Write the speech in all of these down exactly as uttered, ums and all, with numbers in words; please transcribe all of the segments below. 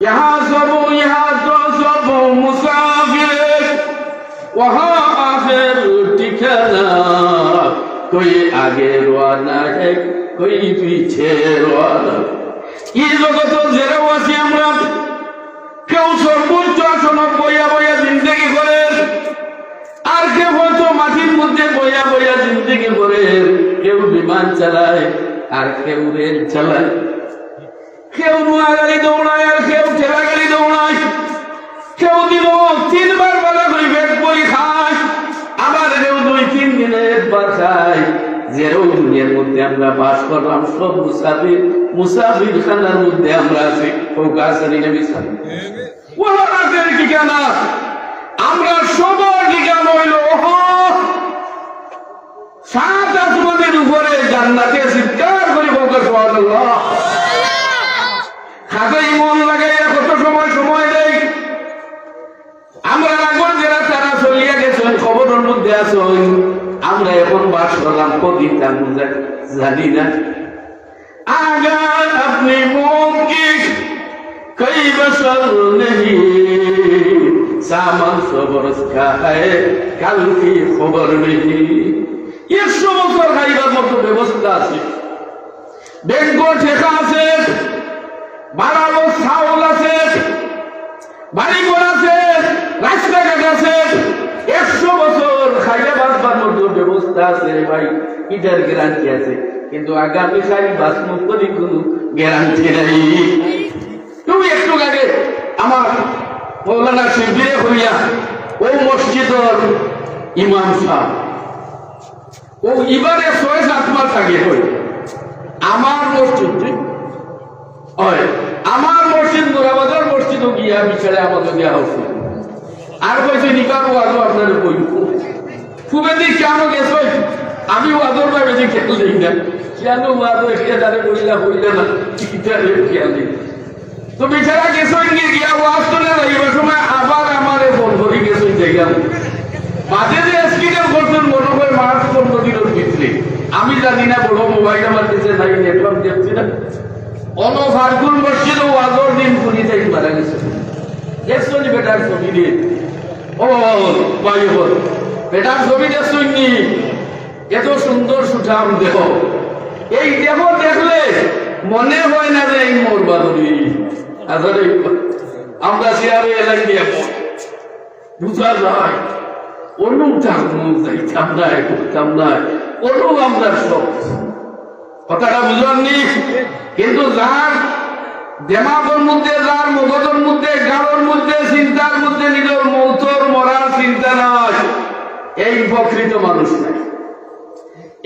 یہاں سب، یہاں تو سب مسافر، وہاں آخر ٹھکانا، کوئی آگے روانہ ہے، کوئی پیچھے روانہ। ই জগতো যেরাও আছি আমরা, কেউ সর্বোচ্চ আসনো বইয়া বইয়া জিন্দেগি করের, আর কেউ হয়তো মাটির মধ্যে বইয়া বইয়া জিন্দেগি করের, কেউ বিমান চালায়, আর কেউ রেল চালায়। কেউ নোয়া গাড়ি দৌড়ায় আর কেউ ঠেলা গাড়ি দৌড়ায়। কেউ দিনো তিনবার বালা করি পেট ভরি খায়, আবার কেউ দুই তিন দিনে একবার খায়। যেরাও দুনিয়ার মধ্যে আমরা বাস করলাম, সব মুসাফির, মুসাফির খানার মধ্যে আমরা আছি। ও গাছের ইলে বিছানা, ও গাছের ঠিকানা, আমরা সবার ঠিকানা হইল ওহ সাত আসমানের উপরে জান্নাতে চিৎকার করি বলতে সুবহানাল্লাহ। খাতায় মন লাগাইয়া কত সময় সময় দেই। আমরা আগর যেরা তারা চলিয়া গেছেন, কবরের মধ্যে আছেন, আমরা এখন বাস করলাম কদিন তা আমরা জানি না। اگر اپنی موت کی کوئی بشر نہیں، سامان سو برس کا ہے، کل کی خبر نہیں। একশো বছর খাইবার মতো ব্যবস্থা আছে, ব্যাংকো টেকা আছে, বাড়ালো চাউল আছে, বাড়ি ঘর আছে, রাস্তাঘাট আছে, একশো বছর খাইয়া বাঁচবার মতো ব্যবস্থা আছে রে ভাই, ইটার গ্যারান্টি আছে। কিন্তু আগামী কাল বাঁচমু করি কোনো গ্যারান্টি নাই। তুমি একটু আগে আমার মৌলানা শিবিরে হইয়া ও মসজিদর ইমাম সাহেব, ও ইবারে ছয় সাত মাস আগে কই আমার মসজিদ, ঠিক? হয়, আমার মসজিদ, মুরাবাজার মসজিদও গিয়া বিচারে আমাকে দেওয়া হচ্ছে। আর কইছে, "নিকার ওয়াজও আপনারে কই।" খুবেদি কেন গেছই? আমি ওয়াজর ভাই বেশি খেয়াল দেই না। কেন ওয়াজও এসে তারে বইলা, বইলা না, ইটারে খেয়াল দেই। তো বিচারা গেছই গিয়া, গিয়া ওয়াজ তুলে যাইবার সময় আবার আমারে ফোন করি গেছই দেখলাম। বাদে যে অ্যাক্সিডেন্ট করছেন মনে হয় মার্চ পনেরো দিনের ভিতরে। আমি জানি না, বড় মোবাইল আমার কাছে নাই, নেটওয়ার্ক দেখছি না। অনো ফারগুন মসজিদে ওয়াজর দিন কুড়ি তারিখ মারা গেছে। দেখছো নি বেটার ছবি দিয়ে? ও বাবা, বল, ভাই বল, বেটার ছবি দেখছো নি? এত সুন্দর সুঠাম দেহ, এই দেহ দেখলে মনে হয় না যে এই মোর বাদুড়ি। আসলে আমরা চেয়ারে এলাই দিয়ে বুঝা যায়, অনু তার মুখ যাইতাম না, করতাম না, অনু আমরা সব। কথাটা বুঝলাম নি? কিন্তু যার দেমাগর মধ্যে, যার মগজর মধ্যে, গাড়র মধ্যে, চিন্তার মধ্যে নিজর মৌতর মরার চিন্তা নাই, এই প্রকৃত মানুষ নাই।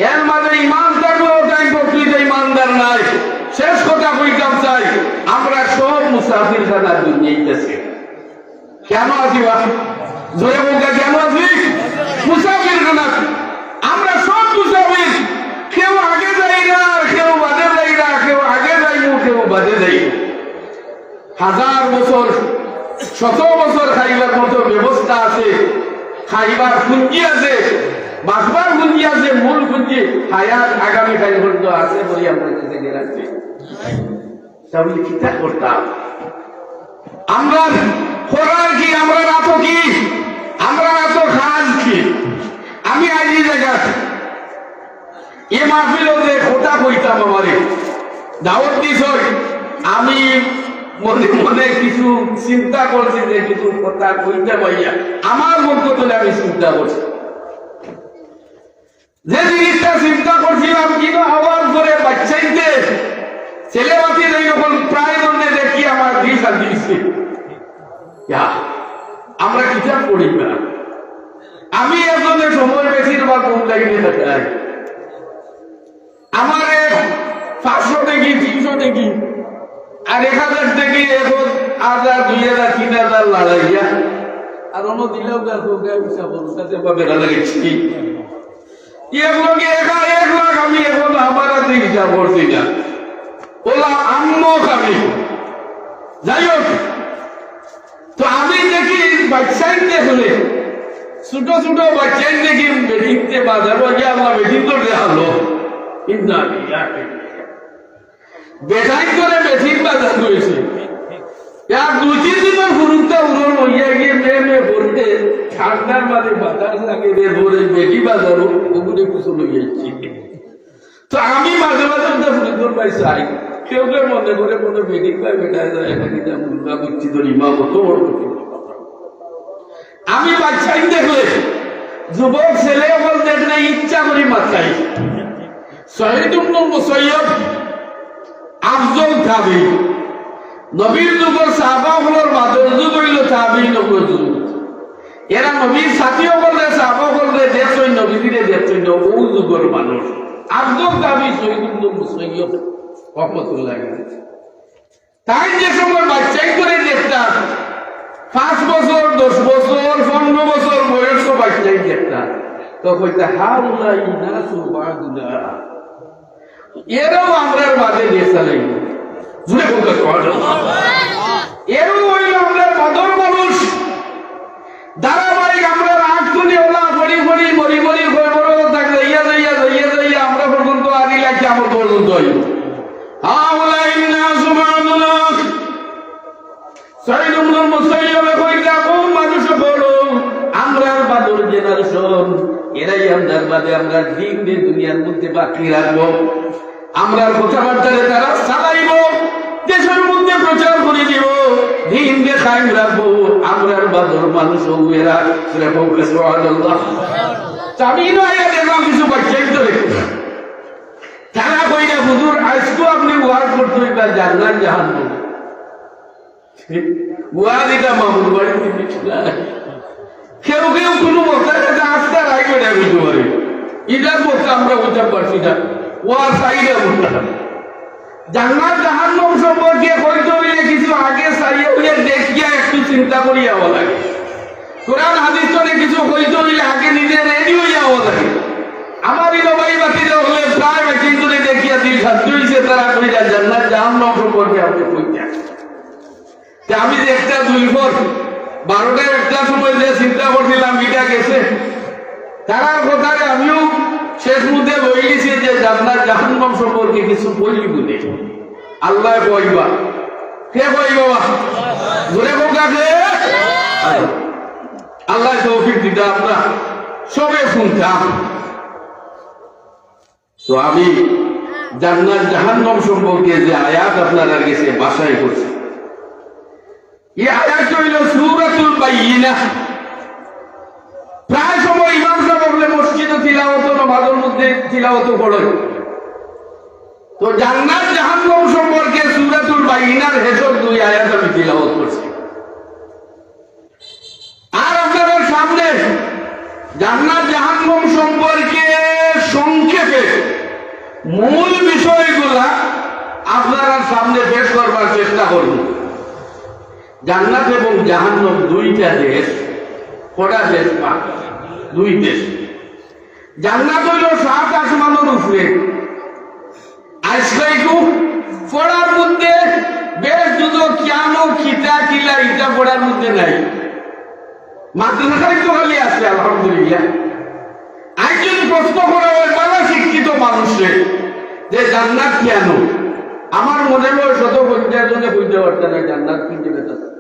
এর মাঝে ইমান থাকলেও তাই প্রকৃত ইমানদার নাই। শেষ কথা কইতাম চাই, আমরা সব মুসাফির খানা দুনিয়াইতেছে। কেন আছি বা? জোরে বলতে কেন আছি? মুসাফির খানা। আমরা সব মুসাফির, কেউ আগে যাই না, আর কেউ বাদে যাই না, কেউ আগে যাইমু, কেউ বাদে যাই। হাজার বছর, শত বছর খাইবার মতো ব্যবস্থা আছে, খাইবার পুঞ্জি আছে, বাঁচবার পুঞ্জি আছে, মূল পুঞ্জি হায়াত আগামী কাল পর্যন্ত আছে বলে আমরা চিন্তা করে রাখছি। তাহলে কিতা করতাম? আমরা করার কি, আমরা রাত কি, আমরা রাত কাজ কি? আমি আজ এই জায়গা এ মাহফিলো যে কথা কইতাম আমারে দাওয়াত দিছই, আমি মনে মনে কিছু চিন্তা করছি যে কিছু কথা কইতে পাইয়া আমার মন তো তুলে আমি চিন্তা করছি। যে জিনিসটা চিন্তা করছিলাম, কিন্তু আবার করে বাচ্চাইতে ছেলে বাচ্চা এই রকম প্রায় মধ্যে দেখি আমার দিশা দিয়েছে। ইয়া, আমরা কিতাব পড়ি না। আমি এজন্য সময় বেশিরভাগ কোন লাইনে দেখাই। আমার এক পাঁচশো দেখি, তিনশো দেখি, আর এক হাজার দেখি, এখন হাজার, দুই হাজার, তিন হাজার লড়াইয়া। আর অন্য দিলেও গা, গো গা, হিসাব করুন, তাতে বা বেড়া লাগাইছি। এক লগে এক, এক লাখ আমি এখন আমার হাতে হিসাব করছি না। ওলা আম্মক আমি। যাই হোক, তো আমি দেখি বাচ্চাইন দেখলে, ছোট ছোট বাচ্চাইন দেখি বেটিনতে বাজারো গিয়া আল্লাহ বেটিন তো দেখালো। ইন্না লিল্লাহি। বেটাইন করে বেটিন বাজার হয়েছে। এক দুই তিন দিনর হুরুতা উড়ন লইয়া গিয়া মে মে বলতে ঠান্ডার মাঝে বাতাস লাগে রে, ভোরে বেটি বাজারো ওগুনে কিছু লইয়া আইছি। তো আমি মাঝে মাঝে ওটা হুরুতর ভাই চাই, কেউ কেউ মনে করে কোনো বেটি ভাই বেটা যায়, এটা কিতা মুন্ডা বুঝছি তো ইমাম অত বড় বুঝছি। আমি বাচ্চাই দেখলে যুবক ছেলে অকল দেখলে ইচ্ছা করি মাতাই। সঈদ ইবনুল মুসাইয়্যিব আফজল তাবেঈ। নবীর যুগর সাহাবা অকলর বাদর যুগ অইলো তাবেঈন অকলর যুগ। এরা নবীর সাথী অকলরে, সাহাবা অকলরে দেখছইন, নবীজিরে দেখছইন, অউ যুগর মানুষ। আফজল তাবেঈ সঈদ ইবনুল মুসাইয়্যিব রহমতুল্লাহ আলাইহি। তাইন যে সময় বাচ্চাইন্তরে দেখতা, পাঁচ বছর, দশ বছর, পনরো বছর বয়স্ক বাচ্চাইন দেখতা, তো কইতা, "হাউলাই নাসু বাদুনা।" এরাও আমরার বাদে দেশ চালাইবো। জুরে বলতে পারো। এরাও অইলো আমরার বাদর মানুষ। ধারাবাহিক আমরার আগ থনে ওলা পড়ি পড়ি, মরি মরি, কবরো থাকি যাইয়া যাইয়া, যাইয়া যাইয়া, আমরা পর্যন্ত আদি লাগি আমার পর্যন্ত অইবো। হাউলাই নাসু বাদুনা। সঈদ ইবনুল মুসাইয়্যিবে কইতা, "ও মানুষ অকল, আমরার বাদর generation, এরাই আমরার বাদে আমরার দ্বীনরে দুনিয়ার মধ্যে বাকি রাখবো। আমরার কথাবার্তারে তারা চালাইবো, দেশর মধ্যে প্রচার করি দিবো, দ্বীনরে কায়েম রাখবো। আমরার বাদর মানুষ অউ এরা।" সুবহানাল্লাহ। আমি নয়, এরা কিছু বাচ্চাইন্তরে। তারা কইরা, "হুজুর, আইজকু আপনে ওয়াজ করছইন বা জান্নাত জাহান্নাম।" ওয়াজ ইটা মামুর বাড়িত দিবি না। কেউ কেউ কুনু বক্তার কাছে আস্তা রায় করে বুঝতে পারে। ইটার বক্তা আমরা বুঝতে পারছি না। ওয়াজ চাইরা বুঝতে পারে। জান্নাত জাহান্নাম সম্পর্কে কইতে অইলে কিছু আগে চাইয়া অইয়া দেখিয়া একটু চিন্তা করিয়া অওয়া লাগে। কোরআন হাদিস তনে কিছু কইতে অইলে আগে নিজে ready অইয়া অওয়া লাগে। আমার ইনো ভাই বাকি অকলে প্রায় বেশি করে দেখিয়া দিল শান্তি অইছে, তারা কইরা জান্নাত জাহান্নাম সম্পর্কে আপনে কইতা। তে আমি যে একটা দুই পর বারোটা একটা সময় যে চিন্তা করছিলাম, ইটা গেছে। তারার কথারে আমিও শেষ মুহূর্তে বই গেছি যে জান্নাত জাহান্নাম সম্পর্কে কিছু বলি বলে। আল্লায় কইবা। কে কইবা? জোরে কউক্কা কে? আল্লায় তৌফিক দিতা আমরা সবে শুনতাম। তো আমি জান্নাত জাহান্নাম সম্পর্কে যে আয়াত আপনারার গেছে বাছাই করছি, এই আয়াত অইলো সূরাতুল বাইয়িনাহ। প্রায় সময় ইমাম সাব অকলে মসজিদো তিলাওয়াত, নামাজর মধ্যে তিলাওয়াত পড়ে। তো জান্নাত জাহান্নাম সম্পর্কে সূরাতুল বাইয়িনার হেশর দুই আয়াত আমি তিলাওয়াত করছি। আর আপনারার সামনে জান্নাত জাহান্নাম সম্পর্কে সংক্ষেপে মূল বিষয়গুলা আপনারার সামনে পেশ করবার চেষ্টা করব। জান্নাত এবং জাহান্নাম দুইটা দেশ, কয়টা দেশ বা? দুই দেশ। জান্নাত অইলো সাত আসমানর উপরে। আজকে একটু পড়ার মধ্যে বেশ যুদো কিয়ানো কিতা কিলা ইটা পড়ার মধ্যে নাই। মাদ্রাসায় তো খালি আছে, আলহামদুলিল্লাহ। আজ যদি প্রশ্ন করা অয়, বালা শিক্ষিত মানুষরে যে জান্নাত কিয়ানো, আমার মনে অয় শত পঞ্চাশ জনে কইতে পারতা না জান্নাত কুন জাগাত আছে।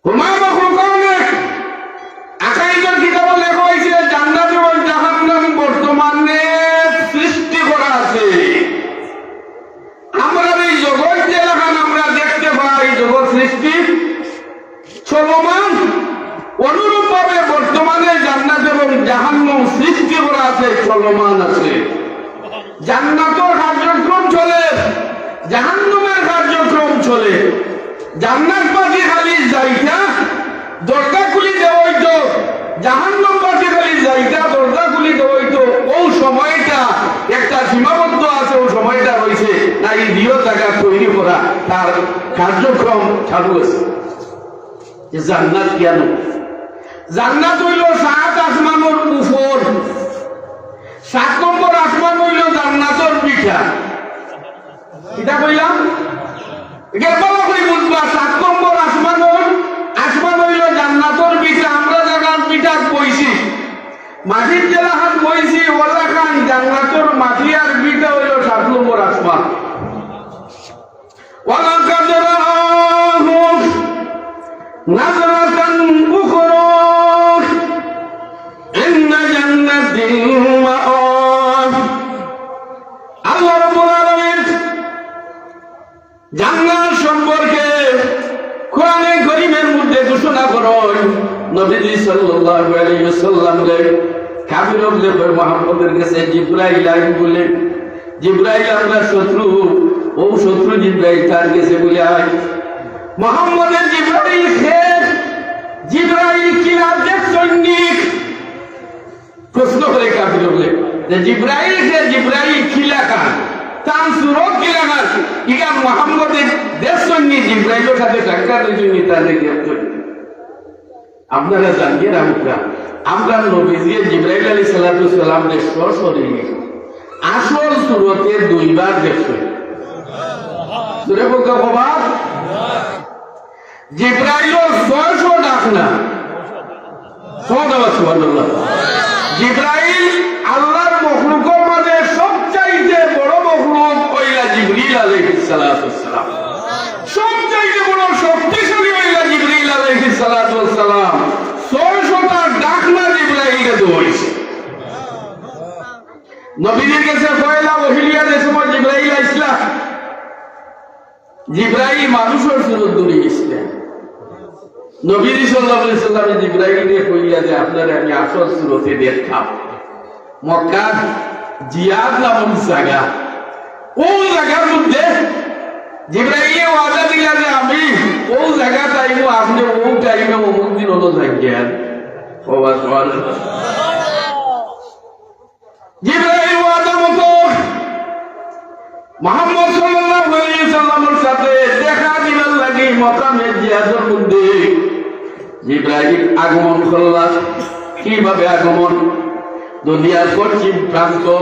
হুমা মখলুকাত অনেক। আকাইদর কিতাবো লেখা অইছে, জান্নাত এবং জাহান্নাম বর্তমানে সৃষ্টি করা আছে। আমরা এই জগৎ যেলাখান আমরা দেখতে পাই, জগৎ সৃষ্টি চলমান। অনুরূপভাবে বর্তমানে জান্নাত এবং জাহান্নাম সৃষ্টি করা আছে, চলমান আছে। জান্নাতর কার্যক্রম চলে, জাহান্নামের কার্যক্রম চলে। জান্নাতবাসী খালি যাইতা, দরজা খুলি দেওয়া অইতো, জাহান্নামবাসী খালি যাইতা, দরজা খুলি দেওয়া অইতো। অউ সময়টা একটা সীমাবদ্ধ আছে, অউ সময়টা রইছে, না এই দিও জাগা তৈরি করা, তার কার্যক্রম চালু আছে। যে জান্নাত কিয়ানো? জান্নাত অইলো সাত আসমানর উপর। সাত নম্বর আসমান অইলো জান্নাতর ভিটা। কিতা কইলাম? ইটা ভালা করি বুঝবা, সাত নম্বর আসমানর, আসমান অইলো জান্নাতর ভিটা। আমরা যেলাখান ভিটাত বইছি, মাটিত যেলাখান বইছি, অলাখান জান্নাতর মাটি আর ভিটা অইলো সাত নম্বর আসমান। ولقد رأى نزلة أخرى عند جنة المأوى। আল্লাহ রাব্বুল আলামিন জান্নাত সম্পর্কে কোরআনে করিমের মধ্যে ঘোষণা করইন, নবীজি সাল্লাল্লাহু আলাইহি ওয়াসাল্লামরে কাফির অকলে কয়, "মুহাম্মদের গেছে জিব্রাইল আইন বলে, জিব্রাইল আমরার শত্রু, অউ শত্রু জিব্রাইল তার গেছে বলে আইন।" মুহাম্মদে জিব্রাইল কে, জিব্রাইল কিলা দেখছইন নি? প্রশ্ন করে কাফির অকলে যে, "জিব্রাইল কে, জিব্রাইল কিলাখান, তান সুরত কিলাখান, ইখান মুহাম্মদে দেখছইন নি, জিব্রাইলর সাথে সাক্ষাৎ অইছইন নি, তারে দেখছইন নি?" আপনারা জানিয়ে রাখুন, আমরার নবীজিয়ে জিব্রাইল আলাইহিস সালাতু ওয়াস সালামরে সশরীরে আসল সুরতে দুইবার দেখছইন। সুরে বলতে কবার? জিব্রাইলর ছয়শো ডাকনা। সুবহানাল্লাহ, সুবহানাল্লাহ। জিব্রাইল আল্লাহর মখলুকর মাঝে সবচাইতে বড় মখলুক অইলা জিবরিল আলাইহিস সালাতু ওয়াস সালাম। সবচাইতে বড় শক্তিশালী অইলা জিবরিল আলাইহিস সালাতু ওয়াস সালাম। ছয়শোটা ডাকনা জিব্রাইলরে দেওয়া অইছে। নবীজির গেছে পয়লা ওহী লইয়া যে সময় জিব্রাইল আইছলা, জিব্রাইল মানুষর সুরত ধরি আইছলা। নবীজি সাল্লাল্লাহু আলাইহি ওয়াসাল্লামে জিব্রাইলরে কইলা যে, "আপনারে আমি আসল সুরতে দেখতাম।" মক্কার জিয়াদ নামক জাগা, অউ জাগার মধ্যে জিব্রাইলে ওয়াদা দিলা যে, "আমি অউ জাগাত আইমু, আপনে অউ টাইমে অমুক দিন অনো যাইগিয়া।" ও বা সুবহানাল্লাহ। জিব্রাইল ওয়াদা মতো মুহাম্মদ সাল্লাল্লাহু আলাইহি ওয়াসাল্লামর সাথে দেখা দিবার লাগি মকামে জিয়াদর মধ্যে জিব্রাইল আগমন করলা। কিভাবে আগমন? দুনিয়ার পশ্চিম প্রান্ত,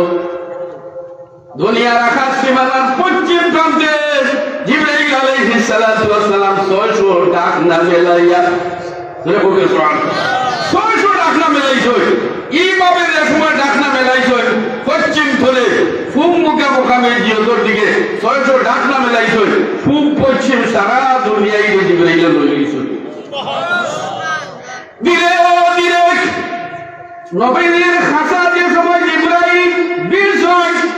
দুনিয়ার আকাশ সীমানার পশ্চিম প্রান্তে জিব্রাইল আলাইহিস সালাতু ওয়াস সালাম ছয়শো ডাকনা মেলাইয়া, জোরে বলুন, সুবহানাল্লাহ। ছয়শো ডাকনা মেলাইছইন। এইভাবে যে সময় ডাকনা মেলাইছইন, পশ্চিম থরে পূব মুখা মকামে জিয়াদর দিকে ছয়শো ডাকনা মেলাইছইন। পূব পশ্চিম সারা দুনিয়াইরে জিব্রাইলে লই গেছইন। ধীরে ও ধীরে নবীজির খাছা যে সময় জিব্রাইল ভিড়ছইন,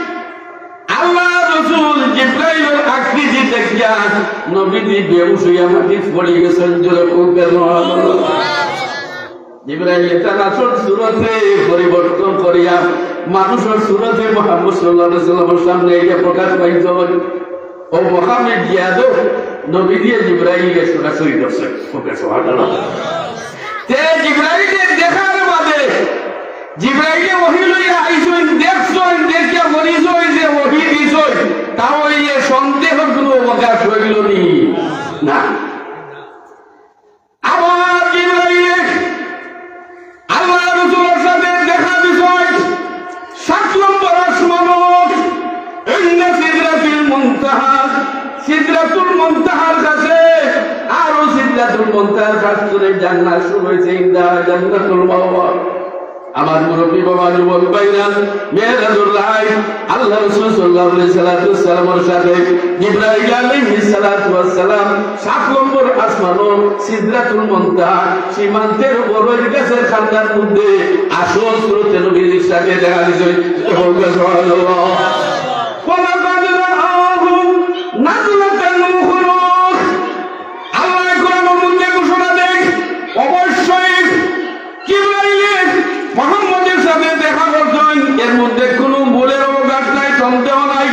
আল্লাহর রসুল জিব্রাইলর আকৃতি দেখিয়া নবীজি বেহুশ অইয়া মাটিত পড়ি গেছইন। জোরে কউক্কা সুবহানাল্লাহ। জিব্রাইলে তান আসল সুরতে পরিবর্তন করিয়া মানুষর সুরতে মুহাম্মদ সাল্লাল্লাহু আলাইহি ওয়াসাল্লামর সামনে আইয়া প্রকাশ পাইছইন। অউ মকামে জিয়াদো নবীজিয়ে জিব্রাইলরে সরাসরি ধরছইন। কউক্কা সুবহানাল্লাহ। তে জিব্রাইলে দেখার বাদে, জিব্রাইলে ওহী লইয়া আইছইন, দেখছইন, দেখিয়া মনে অইছে যে ওহী দিছইন, তা অইলে সন্দেহর কুনু অবকাশ রইল নি? না। আবার জিব্রাইলে আল্লাহর রসুলর সাথে দেখা দিছইন সাত নম্বর আসমানো, ইনদা সিদরাতিল মুনতাহা, সিদরাতুল মুনতাহার কাছে। আর অউ সিদরাতুল মুনতাহার কাছ থনে জান্নাত শুরু অইছে, ইনদা জান্নাতুল মাওয়া। আমার মুরব্বি বাবা, যুবক ভাইরা, মেরাজুল রাইত আল্লাহর রসুল সাল্লাল্লাহু আলাইহি সাল্লাতু ওয়াস সালামর সাথে জিব্রাইল আলাইহিস সালাতু ওয়াস সালাম সাত নম্বর আসমানো সিদরাতুল মুনতাহা সীমান্তের বড়ই গাছের কান্দার মধ্যে আসল সুরতে নবীজির সাথে দেখা দিছইন। কউক্কা সুবহানাল্লাহ। ওয়ালাকাদ রাআহু নাজলাতান উখরা। আল্লাহ কোরআনের মধ্যে ঘোষণা দেন, অবশ্যই জিব্রাইলে মুহাম্মদের সাথে দেখা করছইন, এর মধ্যে কুনু ভুলের অবকাশ নাই, সন্দেহ নাই।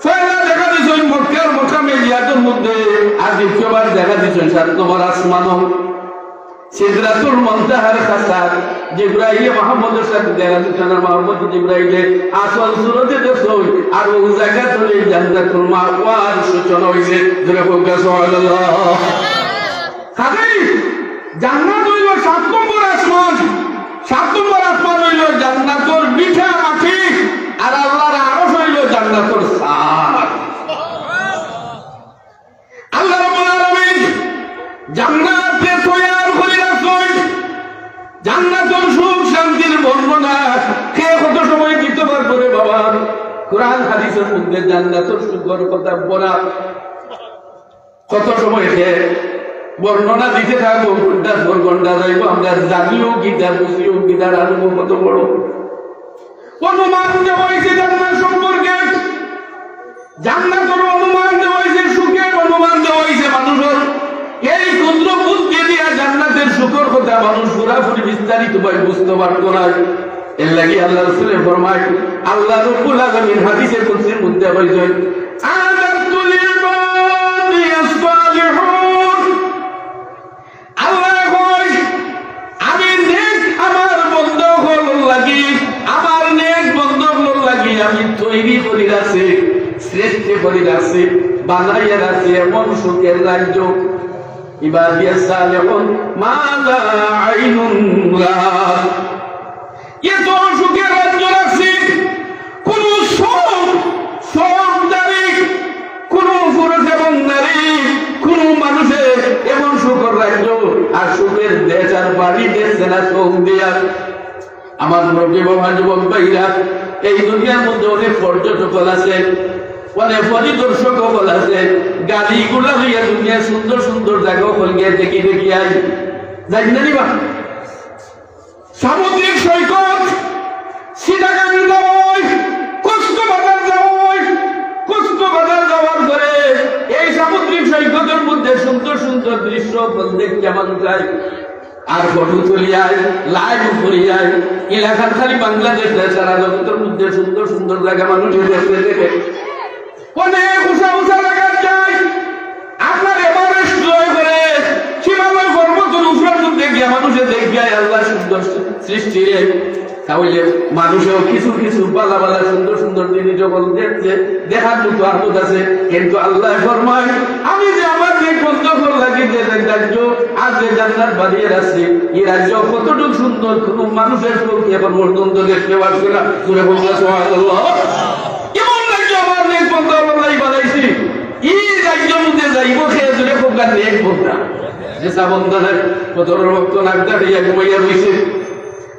পয়লা দেখা দিছইন মক্কার মকামে জিয়াদর মধ্যে, আর দ্বিতীয়বার দেখা দিছইন সাত নম্বর আসমানো সিদরাতুল মুনতাহার কাছাত। জিব্রাইলে মুহাম্মদের সাথে দেখা দিছইন, আর মুহাম্মদ জিব্রাইলে আসল সুরতে দেখছইন, আর অউ জাগাত অইলে জান্নাতুল মাওয়ার সূচনা অইছে। জোরে কউক্কা সুবহানাল্লাহ। কাজেই জান্নাত অইল সাত নম্বর আসমান, সাত নম্বর আসমান অইল জান্নাতর ভিটা মাটি, আর আল্লাহর আরশ অইল জান্নাতর ছাদ। আল্লাহ রাব্বুল আলামিন জান্নাতরে তৈয়ার করি রাখছইন। জান্নাতর সুখ শান্তির বর্ণনা কে কত সময় দিতে পারবো রে বাবা? কোরআন হাদিসর মধ্যে জান্নাতর সুখর কথা বলা কত সময় কে বর্ণনা দিতে থাকবো, ঘন্টার পর ঘন্টা যাইবো। আমরা জানিও কিতা, বুঝিও কিতা, আর আরো কত বড়। অনুমান দেওয়া হয়েছে জান্নাত সম্পর্কে, জান্নাতের অনুমান দেওয়া হয়েছে, সুখের অনুমান দেওয়া হয়েছে মানুষের। এই ক্ষুদ্র বুদ্ধি দিয়া জান্নাতের সুখের কথা মানুষ পুরাপুরি বিস্তারিত ভাবে বুঝতে পারতো না। এর লাগি আল্লাহ রসুলে ফরমায়, আল্লাহ রব্বুল আলামিন হাদিসে কুদসির মধ্যে কইছেন, "আ'দাদতু লি'ইবাদিয়াস সালিহুন।" আল্লাহ কয়, "আমি নেক আমার বন্দা অকলর লাগি, আমার নেক বন্দা অকলর লাগি আমি তৈরি করি রাখছি, সৃষ্টি করি রাখছি, বানাইয়া রাখছি এমন সুখের রাজ্য।" ইবাদিয়াস সালিহুন, মা লা আইনুন রাআত। এত সুখের রাজ্য রাখছি, কোন চোখ, চোখধারী, কোন পুরুষ এবং নারী, কোন মানুষে এমন সুখের রাজ্য আর সুখের দেশ আর বাড়ি দেখছে না চোখ দিয়া। আমার মুরব্বী বাবা, যুবক ভাইরা, এই দুনিয়ার মধ্যে অনেক পর্যটক আছে, অনেক পরিদর্শক আছে, গাড়ি ঘোড়া লইয়া দুনিয়ার সুন্দর সুন্দর জাগা অকল গিয়া দেখি দেখি আই, যাই না নি বা? সামুদ্রিক সৈকত, চিটাগাং যাওয়া অয়, কক্সবাজার যাওয়া অয়, কক্সবাজার যাওয়ার পরে এই সামুদ্রিক সৈকতের মধ্যে সুন্দর সুন্দর দৃশ্য অকল দেখিয়া মানুষ আয়, আর ফটো তুলিয়া আয়, লাইভ করিয়া আয়। এলাকার খালি বাংলাদেশ না, সারা জগতের মধ্যে সুন্দর সুন্দর জাগা মানুষে দেখতে দেখে। অনেক উঁচা উঁচা জাগাত যায়। আপনার এভারেস্ট জয় করে, হিমালয় পর্বতর উপরের মধ্যে গিয়া মানুষে দেখিয়া আয় আল্লাহ সুন্দর সৃষ্টিরে। তাহলে মানুষেও কিছু কিছু বালা বালা সুন্দর সুন্দর জিনিস যখন দেখছে, দেখার মতো আহমদ আছে। কিন্তু আল্লাহ ফরমায়, "আমি যে আমার নেক বন্দা অকলর লাগি যে রাজ্য আর যে জান্নাত বানিয়ে রাখছি, এই রাজ্য কতটুকু সুন্দর, কোনো মানুষের চোখে এখন পর্যন্ত দেখতে পারছে না।" জোরে বলুন না, সুবহানাল্লাহ। এমন রাজ্য আমার নেক বন্দা অকলর লাগি বানাইছি। এই রাজ্যর মধ্যে যাইবো কে? জোরে বলুন না, নেক বন্দা। যে সাবন দানের কত রক্ত নাক ডাকাইয়া ঘুমাইয়া রইছে।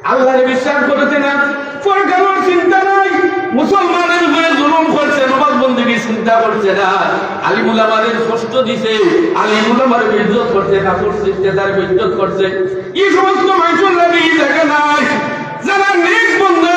আল্লাহরে বিশ্বাস করছে না, পরকালর চিন্তা নাই, মুসলমানের উপরে জুলুম করছে, নমাজ বন্দেগি চিন্তা করছে না, আলিম উলামারে কষ্ট দিছে, আলিম উলামারে বেইজ্জত করছে, কাফির ইত্যাদিরে বেইজ্জত করছে। এই সমস্ত মানুষের লাগি এই জায়গা নাই। যারা নেক বন্দা,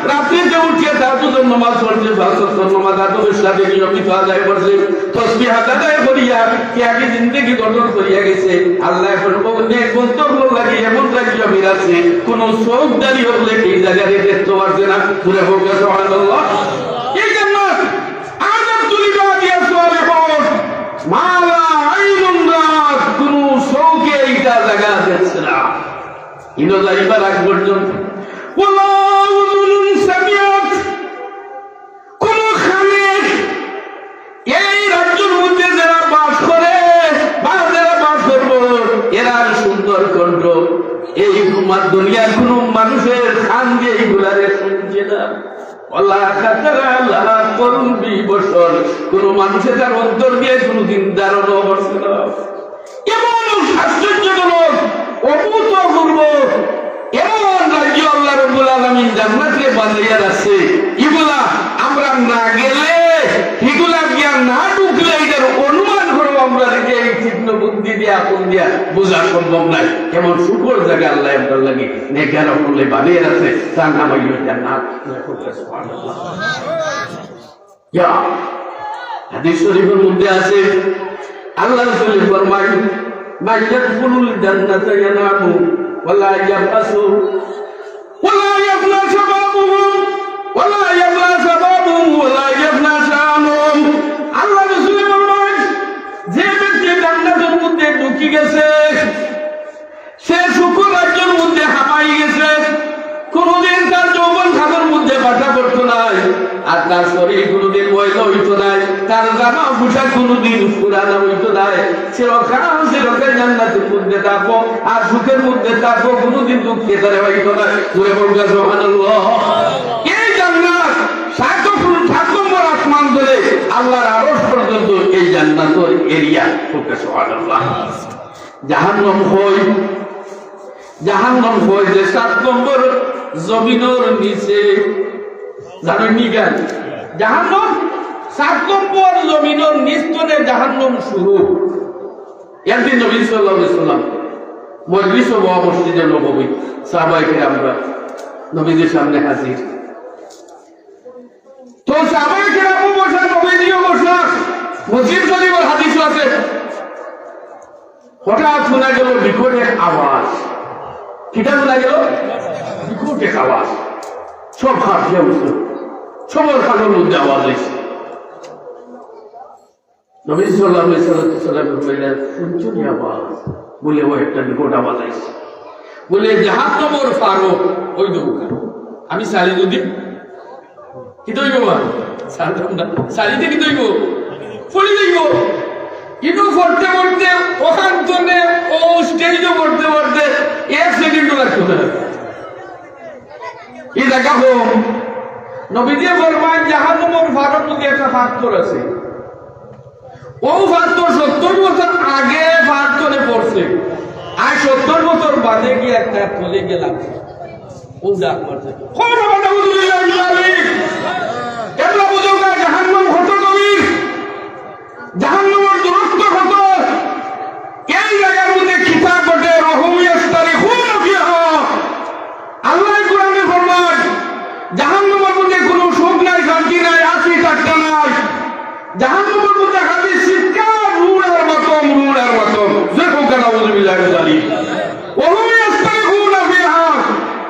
রাত্রিতে উঠিয়া তাহাজ্জুদের নমাজ পড়ছে, পাঁচ ওয়াক্ত নমাজ আদবের সাথে নিয়মিত আদায় করছে, তসবিহ আদায় করিয়া ত্যাগী জিন্দেগি গঠন করিয়া গেছে। আল্লাহ এখন বলেন, নেক বন্দা অকলর লাগি এমন রাজ্য আমি রাখছি, কোনো চোখধারী অকলে এই জাগারে দেখতে পারছে না। জোরে বলুন সুবহানাল্লাহ। এই জান্নাত, আ'দাদতু লি'ইবাদিয়াস সালিহুন, মা লা আইনুন রাআত, কোনো চোখে এইটা জাগা দেখছে না। ইনো যাইবার আগ পর্যন্ত। ওয়ালা উযুনুন সামিআত, কোন কানে এই রাজ্যর মধ্যে যারা বাস করে বা যারা বাস করবো, এরার সুন্দর কণ্ঠ এই উম্মার দুনিয়ার কোনো মানুষের কান দিয়া এইগুলারে শুনছে না। ওয়ালা খাতারা আলা কলবি বশর, কোনো মানুষে তার অন্তর দিয়া কোনোদিন ধারণা করছে না। এমন আশ্চর্যজনক, অভূতপূর্ব, এমন রাজ্য আল্লাহ রাব্বুল আলামিন জান্নাতে বানাইয়া রাখছে, এগুলা আমরা না গেলে, এগুলা গিয়া না ঢুকলে এটার অনুমান করো আমরা যে এই তীক্ষ্ণ বুদ্ধি দিয়া, আকুল দিয়া বোঝা সম্ভব নয়। এমন সুখর জাগা আল্লাহ আমরার লাগি নেককার অকলর লাগি বানাইয়া রাখছে, তার নাম অইলো জান্নাত। সুবহানাল্লাহ। ইয়া, হাদিস শরীফের মধ্যে আছে, আল্লাহ রাসূল ফরমায়, "মান ইয়াদখুলুল জান্নাতা ইয়ানামু ওয়া লা ইয়াবআসু, ওয়া লা ইয়াফনা শাবাবুহু, ওয়া লা ইয়াফনা শাবাবুহু, ওয়া লা ইয়াফনা শানুহু।" আল্লাহ রাসূল ফরমায়, যে ব্যক্তি জান্নাতের মধ্যে ঢুকি গেছে, সে সুখ রাজ্যর মধ্যে হামাই গেছে, কোনোদিন তার যৌবন খামের মধ্যে বাটা পড়তো নাই, আর তার শরীর কোনোদিন ময়লা হইতো নাই, তার জামা পোশাক কোনোদিন পুরানা হইতো নাই। চিরকাল চিরকাল জান্নাতের মধ্যে থাকবো, আর সুখের মধ্যে থাকবো, কোনোদিন দুঃখে তারে হইতো না। জোরে বলুন সুবহানাল্লাহ। এই জান্নাত সাত, সাত নম্বর আসমান ধরে আল্লাহর আরশ পর্যন্ত এই জান্নাতের এরিয়া। সুবহানাল্লাহ। জাহান্নাম কই? জাহান্নাম কই যে সাত নম্বর জমিনর নিচে। জানেন নি কেন? জাহান্নাম সাত নম্বর জমিনর নিচ তনে জাহান্নাম শুরু। একদিন নবী সাল্লাল্লাহু আলাইহি ওয়াসাল্লাম মজলিসে বওয়া মসজিদে নববী, সাহাবায়ে কেরামরা নবীজির সামনে হাজির। তো সাহাবায়ে কেরামও বসা, নবীজিও বসা, মুসলিম শরীফের হাদিসও আছে। হঠাৎ শোনা গেল বিকট এক আওয়াজ। কিতা শোনা গেল? বিকট এক আওয়াজ। সব হাফিয়া উঠল, সবার কানের মধ্যে আওয়াজ হয়েছে। নবী সাল্লাল্লাহু আলাইহি ওয়াসাল্লাম বললেন, "শুনছো নি আওয়াজ?" বলে, "ও একটা বিকট আওয়াজ আইছে।" বলে, "জাহান্নামর ফারো ওই দোকান।" আমি চালি যদি কিতা অইবো বা? চালতাম না। চালিতে কিতা অইবো? পড়ি যাইবো। ইনো পড়তে পড়তে, ওখান তনে ও স্টেজও পড়তে পড়তে এক সেকেন্ডও লাগতো না। এই জায়গা হোম। নবীজি ফরমায়, জাহান্নামর ফারর মধ্যে একটা ফাত্তর আছে। ও ফাত্তর সত্তর বছর আগে ফাত্তরে পড়ছে, আর সত্তর বছর বাদে গিয়া একটা তলে গেলাম। ও যা করছে। কোন আবার নাউজুবিল্লাহ মিন যালিক? এগুলা বুঝো না, জাহান্নাম কত গভীর, জাহান্নামের দূরত্ব কত। এই জায়গার মধ্যে কিতাব ঘটে, ওয়াহুম ইয়াস্তারিখুনা ফিহা। আল্লাহ কোরআনে ফরমান, জাহান্নামের মধ্যে কোনো সুখ নাই, শান্তি নাই, হাসি ঠাট্টা নাই। জাহান্নামের মধ্যে খালি চিৎকার, রুড় আর মাতম, রুড় আর মাতম। যে হোক, নাউজুবিল্লাহ মিন যালিক। ওয়াহুম ইয়াস্তারিখুনা ফিহা।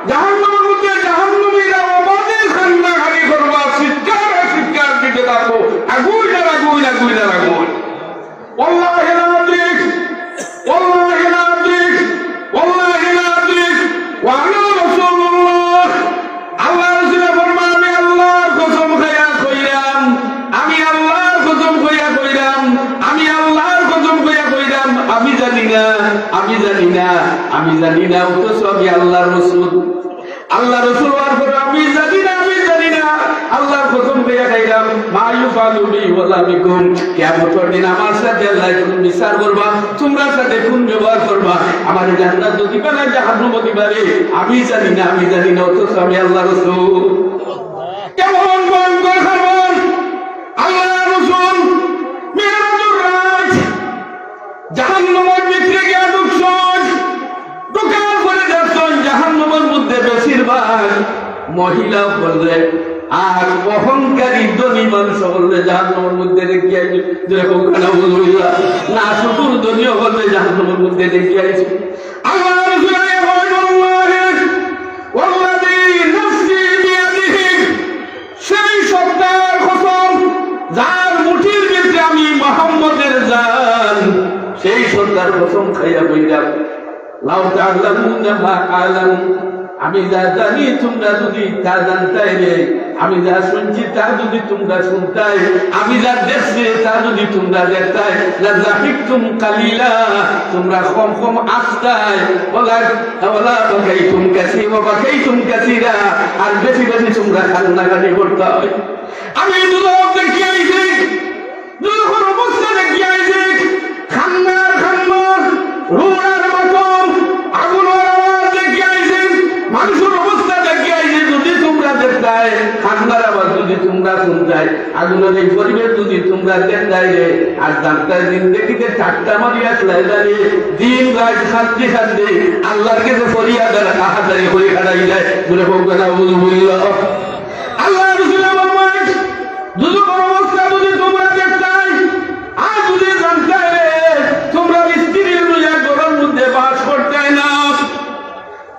জাহান্নামের মধ্যে জাহান্নামীরা অবাধে কান্নাকাটি করবা, চিৎকার আর চিৎকার দিতে থাকবো, আগুন আর আগুন, আগুন আর আগুন। والله لا أدرك، والله لا أدرك، والله لا أدرك، وأنا رسول الله। আল্লাহর রাসূলে ফরমান, "আমি আল্লাহর কসম খাইয়া কইরাম, আমি আল্লাহর কসম খাইয়া কইরাম, আমি আল্লাহর কসম খাইয়া কইরাম, আমি জানি না, আমি জানি না, আমি জানি না, অথচ আমি আল্লাহর রাসূল।" আল্লাহর রাসূল অওয়ার পরে আমি জানি না, আমি জানি না। আল্লাহর কসম খাইয়া কইরাম, মা ইউফালু বি ওয়ালা বিকুম। কিয়ামতের দিন আমার সাথে আল্লাহ কোন বিচার করবা, তোমরার সাথে কোন ব্যবহার করবা, আমারে জান্নাত দিবা না জাহান্নাম দিবা রে, আমি জানি না, আমি জানি না, অথচ আমি আল্লাহর রাসূল। কেমন ভয়ঙ্কর খবর! আল্লাহর রাসূল মেরাজের রাত জাহান্নামের ভিতরে গিয়া ঢুকছইন, ঢুকার পরে দেখছইন জাহান্নামের মধ্যে বেশিরভাগ মহিলা অকলরে আর অহংকারী ধনী মানুষ অকলরে জাহান্নামের মধ্যে দেখিয়া আইছইন। যেরকম খানা বলবইলা না, শুধু ধনী অকলরে জাহান্নামের মধ্যে দেখিয়া আইছইন। আল্লাহর রাসূলে কইন, "ওয়াল্লাহি, ওয়াল্লাযী নাফসী বিয়াদিহি।" সেই সত্তার কসম, যার মুঠির ভিতরে আমি মুহাম্মদের জান, সেই সত্তার কসম খাইয়া কইরাম, লাউ তা'লামুনা মা আ'লামু, আমি যা জানি তোমরা যদি তা জানতায় রে, আমি যা শুনছি তা যদি তোমরা শুনতায়, আমি যা দেখছি তা যদি তোমরা দেখতায়, লাযাহিকতুম কালিলা, তোমরা কম কম হাসতায়, ওয়ালা, ওয়ালা বাকাইতুম কাসীরা, ওয়া বাকাইতুম কাসীরা, আর বেশি বেশি তোমরা কান্নাকাটি করতায়। আমি দুজখ দেখিয়া আইছি, দুজখর অবস্থা দেখিয়া আইছি, কান্নার কান্না, রুড়ার মাতম, আগুনর আওয়াজ দেখিয়া আইছি, মানুষর অবস্থা দেখিয়া আইছি। যদি তোমরা দেখতায়, কান্নার আওয়াজ যদি তোমরা শুনতায়, আগুনর এই পরিবেশ যদি তোমরা দেখতায় রে, আর জানতায় জিন্দেগিতে ঠাট্টা মারিয়া খেলাইলা রে, দিন রাত কান্দি কান্দি আল্লাহর কাছে ফরিয়াদ আর আহাজারি করি খাড়াই যায়। জোরে কও না, নাউজুবিল্লাহ। আল্লাহর রাসূলে ফরমাইন, দুজখর অবস্থা যদি তোমরা দেখতায়, আর যদি জানতায় রে, তোমরা স্ত্রী লইয়া ঘরর মধ্যে বাস করতায় না,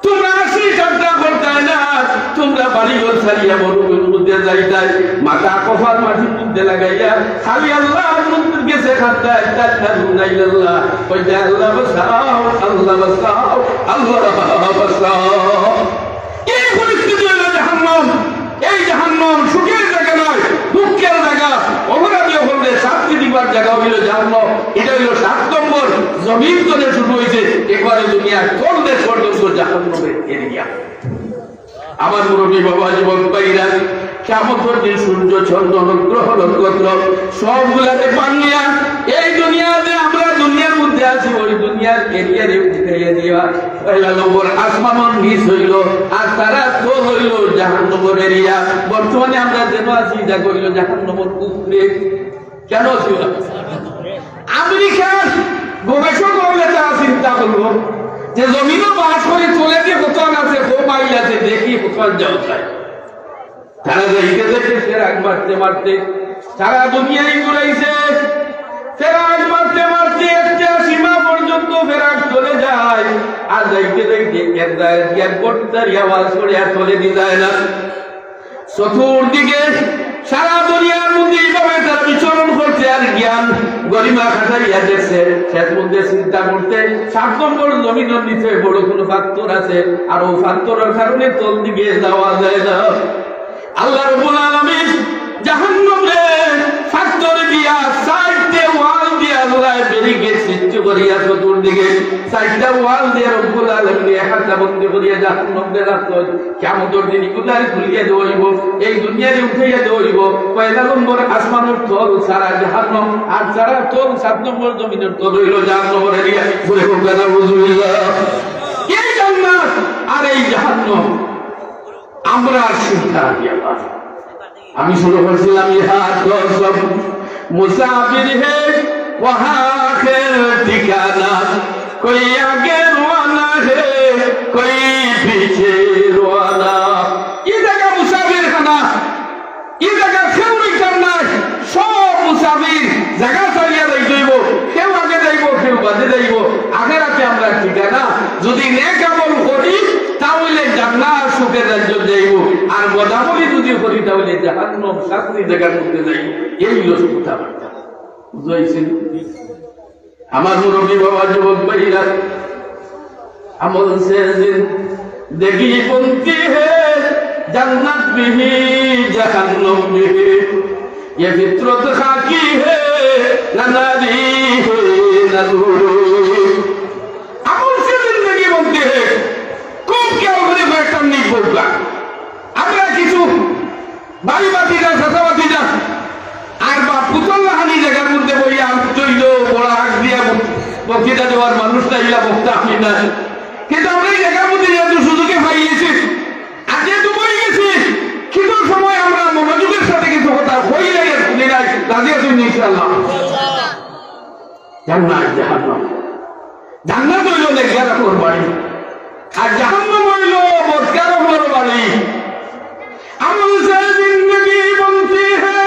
তোমরা হাসি ঠাট্টা করতায় না, তোমরা বাড়ি ঘর ছাড়িয়া মরুভূমির মধ্যে যাইতায়, মাথা কপাল মাটির মধ্যে লাগাইয়া খালি আল্লাহর কাছে কান্দায়, তাজহারুনা ইলাল্লাহ, কইতায়, "আল্লাহ বাঁচাও, আল্লাহ বাঁচাও, আল্লাহ বাঁচাও।" এই পরিস্থিতি অইলো জাহান্নাম। এই জাহান্নাম সুখের জায়গা নয়, দুঃখের জায়গা। অপরাধী অকলরে শাস্তি দিবার জায়গা অইলো জাহান্নাম। ইটা অইলো সাত নম্বর জমিন তনে শুরু অইছে, একবারে দুনিয়ার তলদেশ পর্যন্ত জাহান্নামের এরিয়া। আমার মুরব্বী বাবা জীবন পাইরা, কিয়ামতের দিন সূর্য, চন্দ্র, গ্রহ, নক্ষত্র সবগুলারে ভাঙ্গিয়া এই দুনিয়া যে আমরা দুনিয়ার মধ্যে আছি, ওই দুনিয়ার এরিয়ারে উঠাইয়া দিয়া পয়লা নম্বর আসমানর নিচ অইলো, আর তারার তল অইলো জাহান্নামের এরিয়া। বর্তমানে আমরা যেন আছি, ইটা অইলো জাহান্নামের উপরে। কেন ছিল? আমেরিকার গবেষক যে জমিনো বাস করে, তলেদি কতখান আছে, কত মাইল আছে, দেখি কতখান যাওয়া যায়। তারা যাইতে যাইতে ফেরাক মারতে মারতে সারা দুনিয়ায় ঘুরাইছে। ফেরাক মারতে মারতে একটা সীমা পর্যন্ত ফেরাক চলে যায়, আর যাইতে যাইতে এক জায়গায় গিয়া গর্তারি আওয়াজ করে আর তলেদি যায় না। চতুর্দিকে সারা দুনিয়ার মধ্যে এইভাবে তারা বিচরণ করছে আর জ্ঞান গরিমা খাটাইয়া দেখছে। শেষ মধ্যে চিন্তা করতে সাত নম্বর জমিনর নিচে বড় কোনো পাথর আছে, আর ও পাথরর কারণে তল দিকে যাওয়া যায় না। আল্লাহ রাব্বুল আলামিন জাহান্নামরে পাথর দিয়া চাইরটা ওয়াল দিয়া আল্লাহ ব্যারিকেড সৃষ্টি করিয়া চতুর্দিকে চাইরটা ওয়াল দিয়া রব্বুল আলামিন একাটা বন্দি করিয়া জাহান্নামরে রাখছইন। কিয়ামতর দিন ইগুলারে খুলিয়া দেওয়া অইবো, এই দুনিয়ারে উঠাইয়া দেওয়া অইবো। পয়লা নম্বর আসমানর তল সারা জাহান্নাম, আর সারা তল সাত নম্বর জমিনর তল অইলো জাহান্নামর এরিয়া। জোরে কউক্কা নাউজুবিল্লাহ। এই জান্নাত আর এই জাহান্নাম, আমরা আর চিন্তা করি আল্লাহ। আমি শুরু করছিলাম, ইহা তো সব মুসাফির হে, ওয়াহা আখের ঠিকানা, কই আগে রওয়ানা হে, কই পিছে রওয়ানা। ই জাগা মুসাফির খানা, ই জাগা কেউ রিটার্ন নাই, সব মুসাফির জাগা ছাড়িয়া যাইতে অইবো, কেউ আগে যাইবো, কেউ বাদে যাইবো। আখেরাতে আমরার ঠিকানা, যদি নেক আমল করি, তা অইলে জান্নাত সুখের রাজ্যত যাইবো, আর বদামলি যদি করি, তা অইলে জাহান্নাম শাস্তির জাগার মধ্যে যাইবো। এই অইলো কথাবার্তা। বুঝাইছি? আমার মুরব্বী বাবা, যুবক ভাইরা, আমল সে জিন্দেগি বনতি হে, জান্নাত ভি হি, জাহান্নাম ভি হি। ইয়ে ফিতরত খাকি হে, না নারি হে, না নুরি। আমল সে জিন্দেগি বনতি হে। খুব খেয়াল করি কয়েকটা নিক বলবা। আমরা কিছু ভাই ভাতিজা, চাচা ভাতিজা, আর বাপ পুতর লাখান ই জাগার মধ্যে বইয়া আমি তৈল বড় আগ দিয়া বক্তৃতা দেওয়ার মানুষ না, ইলা বক্তা আমি না। কিন্তু আমরা ই জাগার মধ্যে যেহেতু সুযোগে পাইছি, আর যেহেতু বই গেছি, কিছু সময় আমরা মনোযোগের সাথে কিছু কথা কইলাই আর শুনিলাই, রাজি আছি ইনশাআল্লাহ। জান্নাত জাহান্নাম। জান্নাত অইলো নেককার অকলর বাড়ি, আর জাহান্নাম অইলো বদকার অকলর বাড়ি। আমল সে জিন্দেগি বনতি হে,